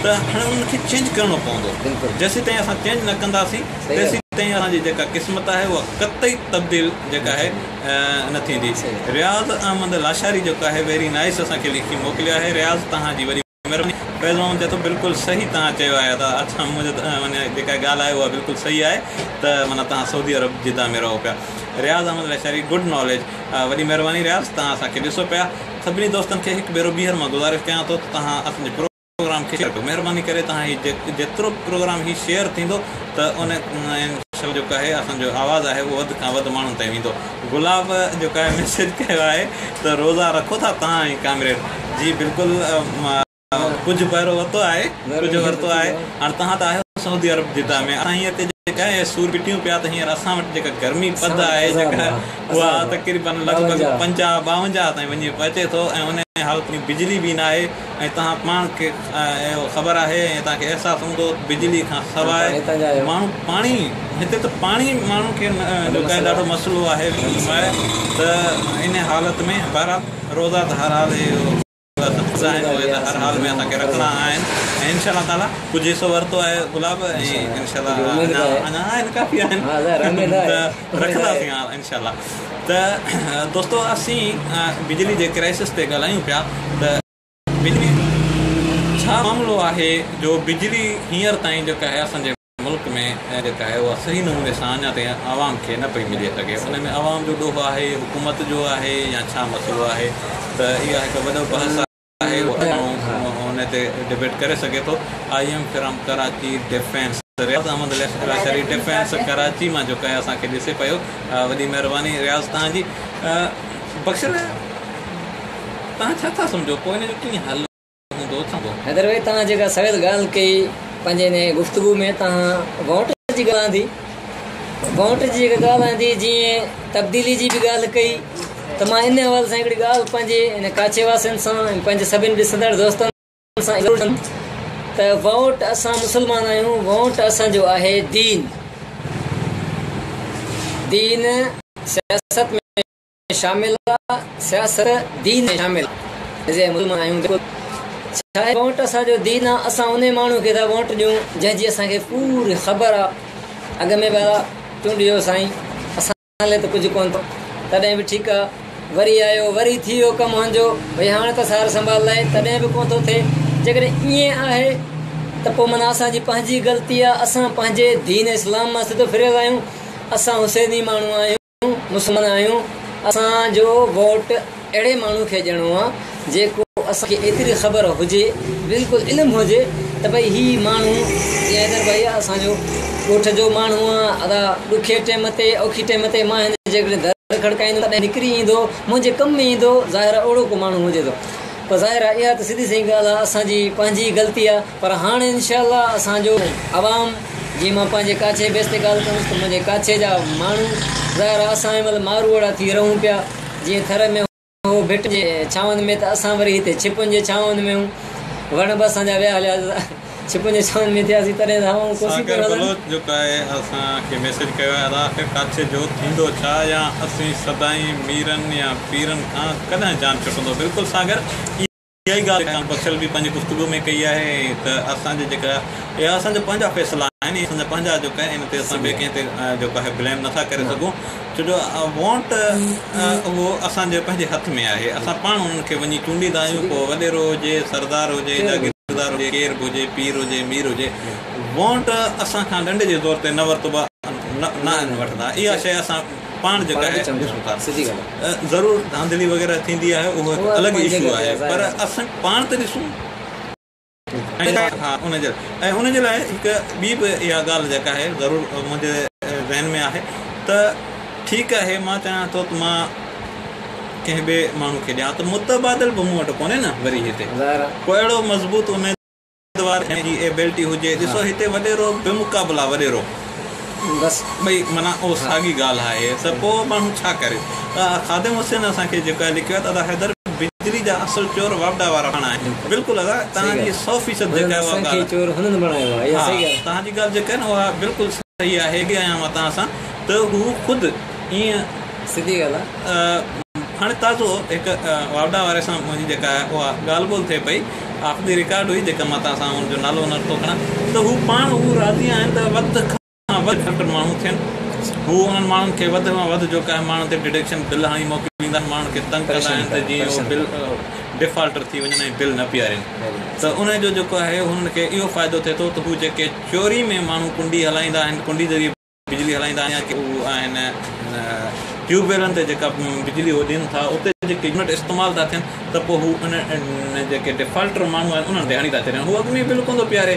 ته هاڻي انهن کي چينج ڪرڻو پوندو جيسيتائين اسان چينج نه ڪنداسين تيسيتائين اسان جي جيڪا قسمت آهي اها قطعي تبديل جيڪا آهي نه ٿيندي رياض احمد لاشاري جيڪو آهي ويري نائس اسان کي لکي موڪليو آهي رياض توهان جي وڏي مهرباني فيض محمد چئي ٿو بلڪل صحيح توهان چيو آهي ادا اڇا منهنجو معني جيڪا ڳالهه آهي اها بلڪل صحيح آهي ته معنيٰ توهان سعودي عرب جده ۾ رهو پيا رياض احمد لاشاري گڊ ناليج وڏي مهرباني رياض توهان اسان کي ڏسو پيا سڀني دوستن کي هڪ ڀيرو ٻيهر مان گذارش ڪيان ٿو ته توهان اسان جي پروگرام کي شيئر ڪيو مهرباني ڪري توهان هي جيترو پروگرام هي شيئر ٿيندو ته ان انشاء الله جيڪو آهي اسان جو آواز آهي اهو وڌ کان وڌ ماڻهن تائين ويندو گلاب جيڪو آهي ميسيج ڪيو آهي ته روزا رکو ٿا توهان ۽ ڪامريڊ جي بلڪل ڪجهه بهرو ورتو آهي ڪجهه ورتو آهي هاڻ توهان ته آهيو سعودي عرب جده ۾ اسان هينئر هتي جيڪا آهي سور پٽيون پيا ته هينئر اسان وٽ جيڪا گرمي پد آهي جيڪا اها تقريبن لڳ ڀڳ 50 52 تائين وڃي پهچي ٿو ۽ ان حالت ۾ بجلي به ناهي ۽ توهان پاڻ کي اهو خبر آهي ۽ توهان کي احساس هوندو بجلي کان سواء ماڻهو پاڻي هتي ته پاڻي ماڻهو کي جيڪو ڏاڍو مسئلو آهي ته ان حالت ۾ بهرحال روزا ته هر حال اهو آهن اهي ته هر حال ۾ اسان کي رکڻا آهن ۽ انشاء الله تعالي ڪجهه حصو ورتو آهي گلاب ۽ انشاء الله اڃا اڃا آهن ڪافي آهن ته رکنداسين انشاء الله ته دوستو اسين بجلي جي ڪرائسس تي ڳالهايون پيا ته بجلي ڇا معاملو آهي جو بجلي هينئر تائين جيڪا آهي اسان جي ملڪ ۾ جيڪا آهي اها صحيح نموني سان اڃا تائين عوام کي نه پئي ملي سگهي ان ۾ عوام جو ڏوهه آهي حڪومت جو آهي يا ڇا مسئلو آهي ته اها هڪ وڏو بحث آهي ماڻهو ان تي ڊبيٽ ڪري سگهي ٿو I am from Karachi defence Riaz Ahmed Lashari defence Karachi مان جيڪو آهي اسان کي ڏسي پيو وڏي مهرباني رياض توهان جي بخشل توهان ڇا ٿا سمجهو پوء ان جو ڪيئن حل هوندو ٿيندو.
حيدر ڀائي توهان جيڪا سويل ڳالهه ڪئي پنهنجي انهي گفتگو ۾ توهان ووٽ جي ڳالهه آندي ووٽ جي جيڪا ڳالهه آندي جيئن تبديلي جي به ڳالهه ڪئي ته مان ان حوالي سان هڪڙي ڳالهه پنهنجي ان ڪاڇي واسين سان ۽ پنهنجي سڀني ڏسندڙ دوستن سان ضرور ڪندم ته ووٽ اسان مسلمان آهيون ووٽ اسان جو آهي دين دين سياست ۾ شامل آ سياست دين ۾ شامل آ جي مسلمان آهيون بلڪل ڇا آهي ووٽ اسان جو دين آ اسان انهي ماڻهو کي ٿا ووٽ ڏيون جنهن جي اسان کي پوري خبر آ اڳ ۾ به چونڊيو سائين اسان لاء ته ڪجهه ڪونه ٿيو تڏهن به ٺيڪ آ وري آيو وري ٿي ويو ڪم هن جو ڀئي هاڻ ته سار سنڀال لاهي تڏهن به ڪونه ٿو ٿئي جيڪڏهن ائين آهي ته پوء معنيٰ اسان جي پنهنجي غلطي آ اسان پنهنجي دين اسلام مان سڌو ڦريل آهيون اسان حسيني ماڻهو آهيون مسلمان آهيون اسان جو ووٽ اهڙي ماڻهو کي ڏيڻو آ جيڪو اسان کي ايتري خبر هجي بلڪل علم هجي ته ڀئي هي ماڻهو جيئن حيدر ڀائي آ اسان جو ڳوٺ جو ماڻهو آ ادا ڏکي ٽيم تي اوکي ٽيم تي مان هن جي جيڪڏهن در کڙڪائيندم تڏهن نڪري ايندو منهنجي ڪم ۾ ايندو ظاهر آ اهڙو ڪو ماڻهو هجي ٿو پر ظاهر آ اها ته سڌي سئين ڳالهه آ اسان جي پنهنجي غلطي آ پر هاڻ انشاء الله اسان جو عوام جيئن مان پنهنجي ڪاڇي بيس تي ڳالهه ڪندس ته منهنجي ڪاڇي جا ماڻهو ظاهر آهي اسان هن مهل ماروئڙا ٿي رهون پيا جيئن ٿر ۾ هو ڀٽ جي ڇانون ۾ ته اسان وري هتي ڇپن جي ڇانون ۾ هون وڻ به اسان جا ويا هليا ڇپن جي ڇانون ۾ ٿياسين تڏهن ته هوائون ڪوسيون
ساگر
پيون هلن.
بلوچ جيڪو آهي اسان کي ميسيج ڪيو آهي ادا آخر ڪاڇي جو ٿيندو ڇا يا اسين سدائين ميرن يا پيرن کان ڪڏهن جان ڇٽندو بلڪل ساگر اها ئي ڳالهه خان بخشل به پنهنجي گفتگو ۾ ڪئي آهي ته اسان جي جيڪا اها اسان جا پنهنجا فيصلا آهن اسان جا پنهنجا جيڪا ان تي اسان ٻئي ڪنهن تي جيڪو آهي بليم نٿا ڪري سگهون ڇو جو ووٽ اهو اسان جي پنهنجي هٿ ۾ آهي اسان پاڻ انهن کي وڃي چونڊيندا آهيون پوء وڏيرو هجي سردار هجي جاگيردار هجي ڪير به هجي پير هجي مير هجي ووٽ اسان کان ڏنڊي جي زور تي نه ورتو نه آهن وٺندا اها شيء اسان پاڻ جيڪا آهي ڏسون ٿا ضرور ڌانڌلي وغيره ٿيندي آهي اهو هڪ الڳ اشو آهي پر اسان پاڻ ته ڏسون ها ان جي ۽ ان جي لاء هڪ ٻي به اها ڳالهه جيڪا آهي ضرور منهنجي ذهن ۾ آهي ته ٺيڪ آهي مان چاهيان ٿو ته مان ڪنهن ٻئي ماڻهو کي ڏيان ته متبادل به مون وٽ ڪونهي نه وري هتي ڪو اهڙو مضبوط اميد وار جي ايبلٽي هجي ڏسو هتي وڏيرو بمقابله وڏيرو
بس
ٻئي معنيٰ اهو ساڳي ڳالهه آهي ته پوء ماڻهو ڇا ڪري خادم حسين اسان کي جيڪو آهي لکيو آهي ته ادا حيدر بجلي جا اصل چور واپڊا وارا پاڻ آهن بلڪل ادا توهان جي 100%
هنن
جيڪا آهي اها
اسان کي
ڳالهه
چور هنن بڻايو آهي اها
ها
صحيح ڳالهه
توهان جي ڳالهه جيڪا آهي نه اها بلڪل صحيح آهي ايگري آهيان مان توهان سان ته هو خود ائين
سڌي ڳالهه آهي.
هاڻي تازو هڪ واپڊا واري سان منهنجي جيڪا آهي اها ڳالهه ٻولهه ٿئي پئي آف the record هئي جيڪا مان توهان سان ان جو نالو نه ٿو کڻان ته هو پاڻ هو راضي آهن ته وڌ کان وڌ ڊفالٽر ماڻهو ٿين هو انهن ماڻهن کي وڌ کان وڌ جيڪا آهي ماڻهن تي ڊڊڪشن بل هڻي موڪليندا آهن ماڻهن کي تنگ ڪندا
پريشان
آهن ته
ڪرڻ
جيئن هو
پريشان
بل
ڪرڻ
ڊفالٽر ٿي وڃن ۽ بل نه پيارين
ويري
ته ان جو جيڪو آهي هنن کي اهو فائدو ٿئي ٿو ته هو جيڪي چوري ۾ ماڻهو ڪنڊي هلائيندا آهن ڪنڊي ذريعي بجلي هلائيندا آهن يا ڪي هو آهن ٽيوب ويلن تي جيڪا بجلي هو ڏين ٿا اتي جيڪي يونٽ استعمال ٿا ٿين ته پوء هو ان جيڪي ڊفالٽر ماڻهو آهن انهن تي هڻي ٿا ڇڏين هو اڳ ۾ بل ڪونه ٿو پياري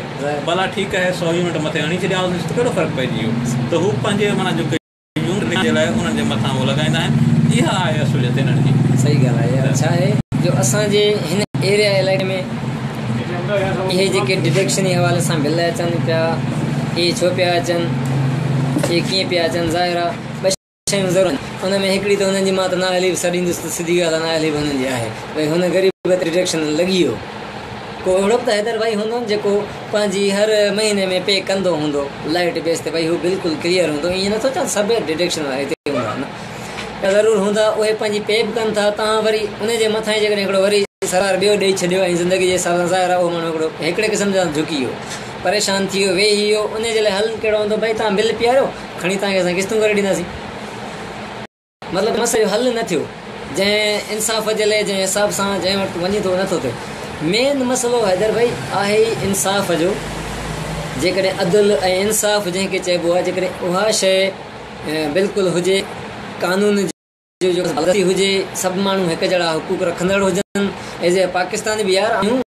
ڀلا ٺيڪ آهي سو يونٽ مٿي هڻي ڇڏيائونس ته ڪهڙو فرق پئجي ويو ته هو پنهنجي معنيٰ جيڪي يونٽ جي لاء انهن جي مٿان هو لڳائيندا آهن اها آهي اصليت انهن جي.
صحيح ڳالهه آهي يار ڇا آهي جو اسان جي هن ايريا علائقي ۾ اهي جيڪي ڊڊڪشن جي حوالي سان بل اچن پيا اهي ڇو پيا اچن اهي ڪيئن پيا اچن ظاهر آهي ٻه شيون ضرور آهن ان ۾ هڪڙي ته هنن جي مان ته نااهلي به سڏيندس ته سڌي ڳالهه آهي نااهلي به هنن جي آهي ڀئي هن غريب تي ڊڊڪشن لڳي ويو ڪو اهڙو به ته حيدر ڀائي هوندو نه جيڪو پنهنجي هر مهيني ۾ پي ڪندو هوندو لائٽ بيس تي ڀئي هو بلڪل ڪليئر هوندو ائين نٿو چوان سڀ ڊڊڪشن وارا هتي هوندا نه ضرور هوندا اهي پنهنجي پي به ڪن ٿا تان وري ان جي مٿان ئي جيڪڏهن هڪڙو وري سرار ٻيو ڏئي ڇڏيو ۽ زندگي جي حساب سان ظاهر آهي اهو ماڻهو هڪڙو هڪڙي قسم جا جهڪي ويو پريشان ٿي ويو ويهي ويو ان جي لاء حل ڪهڙو هوندو ڀئي تان بل پياريو کڻي تان کي اسان قسطون ڪري ڏينداسين مطلب مسئلي جو حل نه ٿيو جنهن انصاف جي لاء جنهن حساب سان جنهن وٽ وڃي ٿو نٿو ٿئي مين مسئلو حيدر ڀائي آهي ئي انصاف جو جيڪڏهن عدل ۽ انصاف جنهن کي چئبو آهي جيڪڏهن اها شيء بلڪل هجي قانون جو جو بالادستي هجي سڀ ماڻهو هڪ جهڙا حقوق رکندڙ هجن ايز اي پاڪستاني به يار آهيون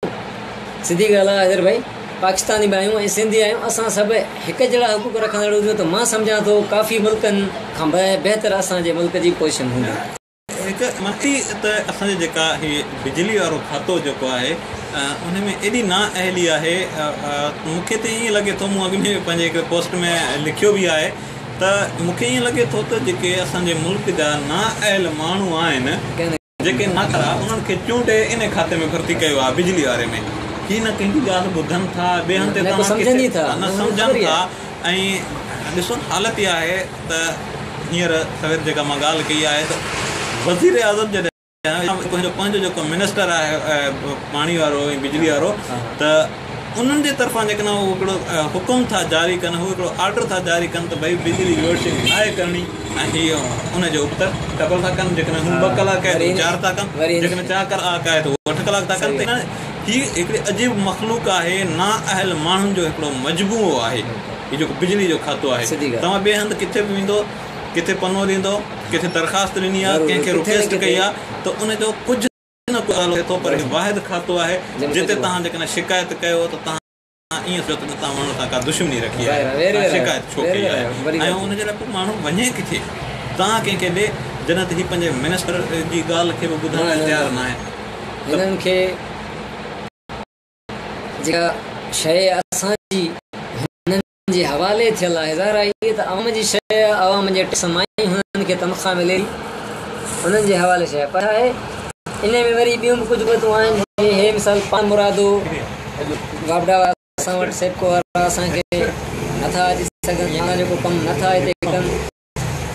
سڌي ڳالهه آهي حيدر ڀائي پاڪستاني به آهيون ۽ سنڌي آهيون اسان سڀ هڪ جهڙا حقوق رکندڙ هجون ته مان سمجهان ٿو ڪافي ملڪن کان بهتر اسان جي ملڪ جي پوزيشن هوندي.
هڪ مٿي ته اسان جي جيڪا هي بجلي وارو کاتو جيڪو آهي ان ۾ ايڏي نا اهلي آهي مون کي ته ائين لڳي ٿو مون اڳ ۾ پنهنجي هڪ پوسٽ ۾ لکيو به آهي ته مون کي ائين لڳي ٿو ته جيڪي اسان جي ملڪ جا نا اهل ماڻهو آهن جيڪي ناڪارا انهن کي چونڊي ان کاتي ۾ ڀرتي ڪيو آهي بجلي واري ۾ هي نه ڪنهن جي ڳالهه ٻڌن ٿا ٻئي هنڌ تي توهان ڪٿي نه سمجهن ٿا ۽ ڏسو حالت اها آهي ته هينئر سوير جيڪا مان ڳالهه ڪئي آهي ته وزيراعظم جڏهن پنهنجو پنهنجو جيڪو منسٽر آهي پاڻي وارو ۽ بجلي وارو ته انهن جي طرفان جيڪڏهن هو هڪڙو حڪم ٿا جاري ڪن هو هڪڙو آرڊر ٿا جاري ڪن ته ڀئي بجلي لوڊشيڊنگ ناهي ڪرڻي ۽ هي ان جو ابتڙ ڊبل ٿا ڪن جيڪڏهن هو ٻه ڪلاڪ آهي ته هو چار ٿا ڪن جيڪڏهن چار ڪلاڪ آهي ته هو اٺ ڪلاڪ ٿا ڪن ته هي هڪڙي عجيب مخلوق آهي نااهل ماڻهن جو هڪڙو مجموعو آهي هي جيڪو بجلي جو کاتو آهي توهان ٻئي هنڌ ڪٿي به ويندو ڪٿي پنو ڏيندو ڪٿي درخواست ڏني آهي ڪنهن کي رڪويسٽ ڪئي آهي ته ان جو ڪجهه نه ڪجهه ازالو ٿئي ٿو پر هي واحد کاتو آهي جتي توهان جيڪڏهن شڪايت ڪيو ته توهان ائين سمجهو ته توهان ماڻهن سان ڪا دشمني رکي آهي توهان شڪايت ڇو ڪئي آهي ۽ ان جي لاء پوء ماڻهو وڃي ڪٿي توهان ڪنهن کي ڏي جڏهن ته هي پنهنجي منسٽر جي ڳالهه کي به ٻڌڻ لاء تيار ناهن
هنن کي جيڪا شيء اسان جي هنن جي حوالي ٿيل آهي. ظاهر آهي هيء ته عوام جي شيء آهي، عوام جي ٽيڪس مان ئي هنن کي تنخواه ملي ٿي، انهن جي حوالي شيء آهي. پر ڇا آهي انهي ۾ وري ٻيون به ڪجهه قوتون آهن جيئن هي مثال پاڻ مرادو واپڊا وارا اسان وٽ سيپڪو وارا اسان کي نٿا اچي سگهن يا اسان جو ڪو ڪم نٿا هتي ڪن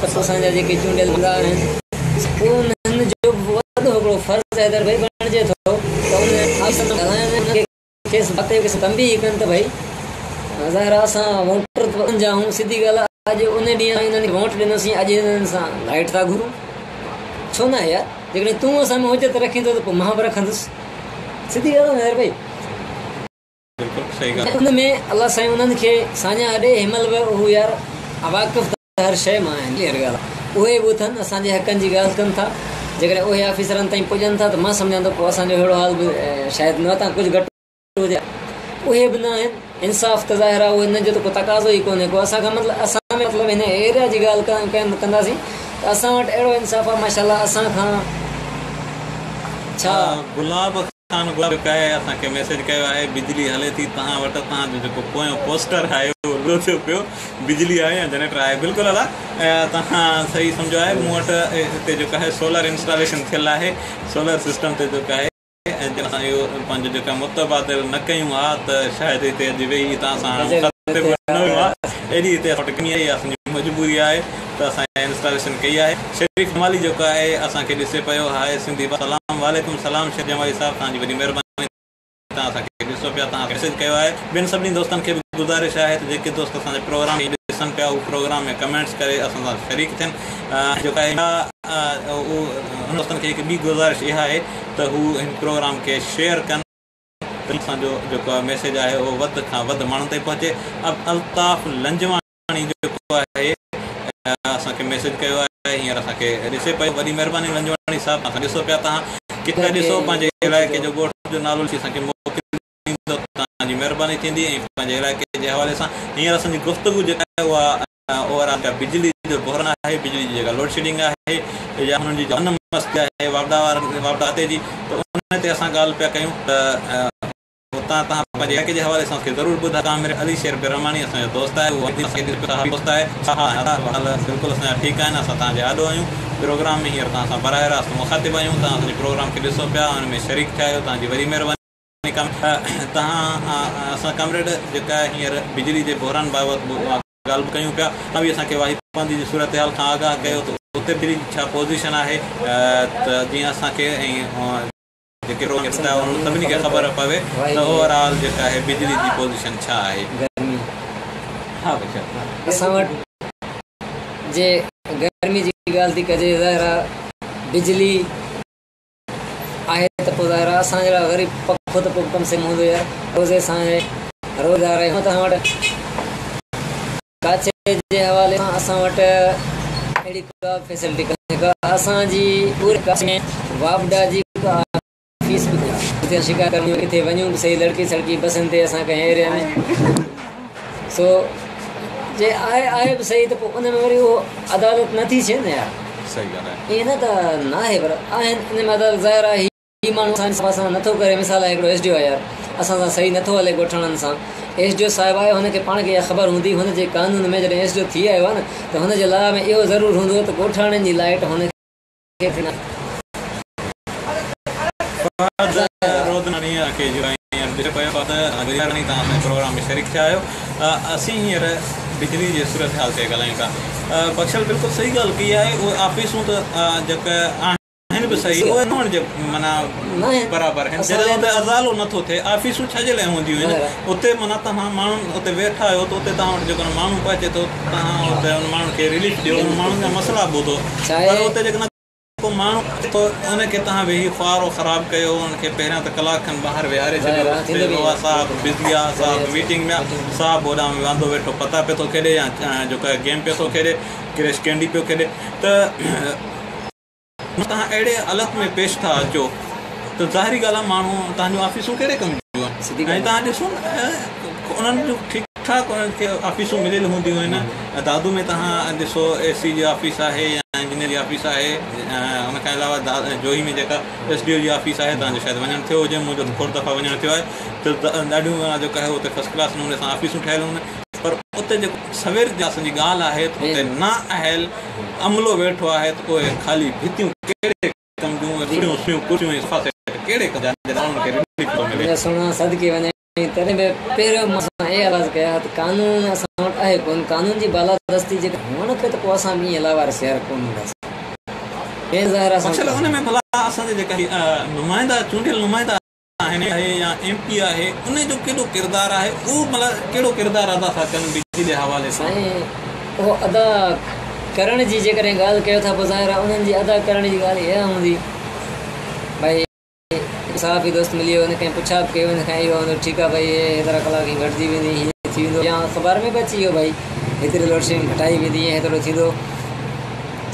ته پوء اسان جا جيڪي چونڊيل هوندا آهن انهن جو به وڏو هڪڙو فرض حيدر ڀائي بڻجي ٿو ته ان آفيسر سان ڳالهائن ۽ انهن کي کيس باتي کي تنبيهه ڪن ته ڀئي ظاهر آهي اسان ووٽر ته انهن جا آهيون سڌي ڳالهه آهي اڄ ان ڏينهن انهن کي ووٽ ڏنوسين اڄ انهن سان لائٽ ٿا گهرون ڇو نه يار جيڪڏهن تون اسان ۾ حجت رکين ٿو ته پوء مان به رکندس سڌي ڳالهه آهي نه ڀئي
بلڪل صحيح ڳالهه
ان ۾ الله سائين انهن کي ساڃاهه ڏي هن مهل به هو يار واقف هر شيء مان آهن ڪليئر ڳالهه آهي اهي به اٿن اسان جي حقن جي ڳالهه ڪن ٿا جيڪڏهن اهي آفيسرن تائين پڄن ٿا ته مان سمجهان ٿو پوء اسان جو اهڙو حال به شايد نه وتان ڪجهه گهٽ هجي اهي به نه آهن انصاف ته ظاهر آهي اهي جو ته ڪو تقاضو ئي ڪونهي ڪو اسان کان مطلب اسان ۾ مطلب هن ايريا جي ڳالهه ڪنداسين ته اسان وٽ اهڙو انصاف آهي ماشاءالله اسان کان ڇا
گلاب خان گلاب ڪاهي اسان کي ميسيج ڪيو آهي بجلي هلي ٿي توهان وٽ توهان جو جيڪو پويون پوسٽر آهي اهو لو ٿيو پيو بجلي آهي يا جنريٽر آهي بلڪل ادا توهان صحيح سمجهيو آهي مون وٽ هتي جيڪو آهي سولر انسٽاليشن ٿيل آهي سولر سسٽم تي جيڪو آهي ۽ جنهن اسان اهو پنهنجو جيڪا متبادل نه ڪيون ها ته شايد هتي اڄ ويهي توهان سان مخاطب نه هيون ها ايڏي هتي اسان وٽ ڪمي آهي اسان جي مجبوري آهي ته اسان انسٽاليشن ڪئي آهي. شريف جمالي جيڪو آهي اسان کي ڏسي پيو هاء سنڌي ڀاء سلام وعليڪم سلام شريف جمالي صاحب توهان جي وڏي مهرباني توهان اسان کي ڏسو پيا توهان ميسيج ڪيو آهي ٻين سڀني دوستن کي به گذارش آهي ته جيڪي دوست اسان جي پروگرام کي ڏسن پيا هو پروگرام ۾ ڪمينٽس ڪري اسان سان شريڪ ٿين جيڪو آهي انهن دوستن کي هڪ ٻي گذارش اها آهي ته هو هن پروگرام کي شيئر ڪن ته اسان جو جيڪو ميسيج آهي اهو وڌ کان وڌ ماڻهن تائين پهچي الطاف لنجواڻي جيڪو آهي اسان کي ميسيج ڪيو آهي هينئر اسان کي ڏسي پيو وڏي مهرباني لنجواڻي صاحب اسان ڏسو پيا توهان ڪٿي ڏسو پنهنجي علائقي جو ڳوٺ جو نالو لکي اسان کي موڪليندو توهان جي مهرباني ٿيندي ۽ پنهنجي علائقي جي حوالي سان هينئر اسان جي گفتگو جيڪا آهي اها اوور آل بجلي جو بحران آهي بجلي جي جيڪا لوڊ شيڊنگ آهي يا هنن جي من مستي آهي واپڊا وارن واپڊا کاتي جي ته ان تي اسان ڳالهه پيا ڪيون ته اتان توهان پنهنجي علائقي جي حوالي سان اسان کي ضرور ٻڌايو. ڪامريڊ علي شير برهماڻي اسان جو دوست آهي اهو اسان کي ڏسي پيو دوست آهي ها ها حال بلڪل اسان جا ٺيڪ آهن اسان توهان جي آڏو آهيون پروگرام ۾ هينئر توهان سان براهه راست مخاطب آهيون توهان اسان جي پروگرام کي ڏسو پيا ان ۾ شريڪ ٿيا آهيو توهان جي وڏي مهرباني توهان اسان ڪامريڊ جيڪا هينئر بجلي جي بحران بابت ڳالهه به ڪيون پيا توهان به اسان کي واهي پانڌي جي صورتحال کان آگاهه ڪيو ته اتي بجلي جي ڇا پوزيشن آهي ته جيئن اسان کي ۽ جيڪي پروگرام ڏسندا آهيو انهن سڀني کي خبر پوي ته اوور آل جيڪا آهي بجلي جي پوزيشن ڇا آهي.
گرمي
ها بشير.
اسان وٽ جي گرمي جي ڳالهه ٿي ڪجي ظاهر آ بجلي آهي ته پوء ظاهر آ اسان جهڙا غريب پکو ته پوء ڪم سي ڪم هوندو يار روزي سان روزا رهيون توهان وٽ ڪاڇي جي حوالي سان اسان وٽ اهڙي ڪا به فيسلٽي ڪانهي ڪا اسان جي پوري ڪاڇي ۾ واپڊا جي ڪا آفيس به ڪانهي جتي شڪايت ڪرڻ وڃون ڪٿي وڃون به سهي لڙڪي سڙڪي بسن تي اسان ڪنهن ايريا ۾ سو جي آهي آهي به سهي ته پوء ان ۾ وري اهو عدالت نٿي ٿئي نه يار
صحيح ڳالهه آهي
ائين نه ته ناهي پر آهن ان ۾ عدالت ظاهر آهي هي ماڻهو اسان سان نٿو ڪري مثال آهي هڪڙو ايس ڊي او آهي يار اسان سان صحيح نٿو هلي ڳوٺاڻن سان ايس ڊي او صاحب آهي هن کي پاڻ کي اها خبر هوندي هن جي قانون ۾ جڏهن ايس ڊي او ٿي آيو آهي نه ته هن جي لا ۾ اهو ضرور هوندو ته ڳوٺاڻن جي لائيٽ هن کي
فهد رودناڻي کي جو هينئر ڏسي پيو فهد رودناڻي توهان اسان جي پروگرام ۾ شريڪ ٿيا آهيو اسين هينئر بجلي جي صورتحال تي ڳالهايون ٿا بخشل بلڪل صحيح ڳالهه ڪئي آهي اهي آفيسون ته جيڪي آهن آهن به صحيح اهي نه هئڻ جي معنيٰ برابر آهن جڏهن اتي ازالو نه ٿو ٿئي آفيسون ڇا جي لاء هونديون آهن اتي معنيٰ توهان ماڻهن اتي ويٺا آهيو ته اتي توهان وٽ جيڪڏهن ماڻهو پهچي ٿو توهان اتي ان ماڻهن کي رليف ڏيو ان ماڻهن جا مسئلا ٻڌو پر اتي جيڪڏهن ڪو ماڻهو اچي ٿو ان کي توهان ويهي خوار و خراب ڪيو ان کي پهريان ته ڪلاڪ کن ٻاهر ويهاري ڇڏيو اها صاحب بزي آ صاحب ميٽنگ ۾ آ صاحب هوڏانهن واندو ويٺو پتا پيو ٿو کيڏي يا جيڪو آهي گيم پيو ٿو کيڏي ڪريش ڪينڊي پيو کيڏي ته توهان اهڙي حالت ۾ پيش ٿا اچو ته ظاهري ڳالهه آهي ماڻهو توهان جون آفيسون ڪهڙي ڪم جون آهن ۽ توهان ڏسو نه انهن جون ٺيڪ ٺاڪ انهن کي آفيسون مليل هونديون آهن دادو ۾ توهان ڏسو اي سي جي آفيس آهي يا انجنيئر جي آفيس آهي ان کان علاوه جوهي ۾ جيڪا ايس ڊي او جي آفيس آهي توهان جو شايد وڃڻ ٿيو هجي منهنجو ته کوڙ دفعا وڃڻ ٿيو آهي ته ڏاڍيون جيڪا آهي اتي فرسٽ ڪلاس نموني سان آفيسون ٺهيل هونديون آهن پر اتي جيڪو سوير جي اسان جي ڳالهه آهي ته اتي نااهل عملو ويٺو آهي ته اهي خالي ڀتيون ڪهڙي ڪم جون ۽ سڙيون سيون ڪرسيون ۽ صوفا سيٽ ڪهڙي ڪم جا جڏهن ماڻهن کي رليف ٿو ملي.
منهنجا سهڻا صدقي وڃين تڏهن به پهريون مان سان اهي آواز ڪيا ته قانون اسان وٽ آهي ڪونه قانون جي بالادستي جيڪا هئڻ کپي ته پوء اسان به ائين لاوارث يار ڪونه هونداسين بي ظاهر اسان
بخشل ان ۾ ڀلا اسان جا جيڪا هي نمائندا چونڊيل نمائندا آهن آهي يا ايم پي آهي ان جو ڪيڏو ڪردار آهي اهو مطلب ڪهڙو ڪردار ادا ٿا ڪن بجلي جي حوالي سان.
سائين اهو ادا ڪرڻ جي جيڪڏهن ڳالهه ڪيو ٿا پوء ظاهر آهي انهن جي ادا ڪرڻ جي ڳالهه اها هوندي ڀائي صحافي دوست ملي ويو ان ڪنهن پڇا به ڪئي ان کان اهو هوندو ٺيڪ آهي ڀائي هيترا ڪلاڪ هي گهٽجي ويندي هيئن ٿي ويندو يا اخبار ۾ به اچي ويو ڀائي هيتري لوڊشيڊنگ گهٽائي ويندي يا هيترو ٿيندو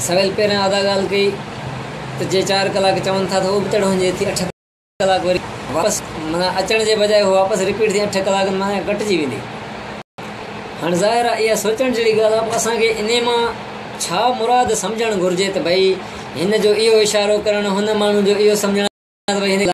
سويل پهريان ادا ڳالهه ڪئي ته جي چار ڪلاڪ چون ٿا ته ابتڙ هجي ٿي اٺ ڪلاڪ وري واپس معنيٰ اچڻ جي بجاء هو واپس رپيٽ ٿي اٺ ڪلاڪن معنيٰ گهٽجي ويندي. هاڻ ظاهر آهي اها سوچڻ جهڙي ڳالهه آهي اسان کي انهي مان ڇا مراد سمجهڻ گهرجي ته ڀئي هن جو اهو اشارو ڪرڻ هن ماڻهو جو اهو سمجهڻ ته ڀئي هن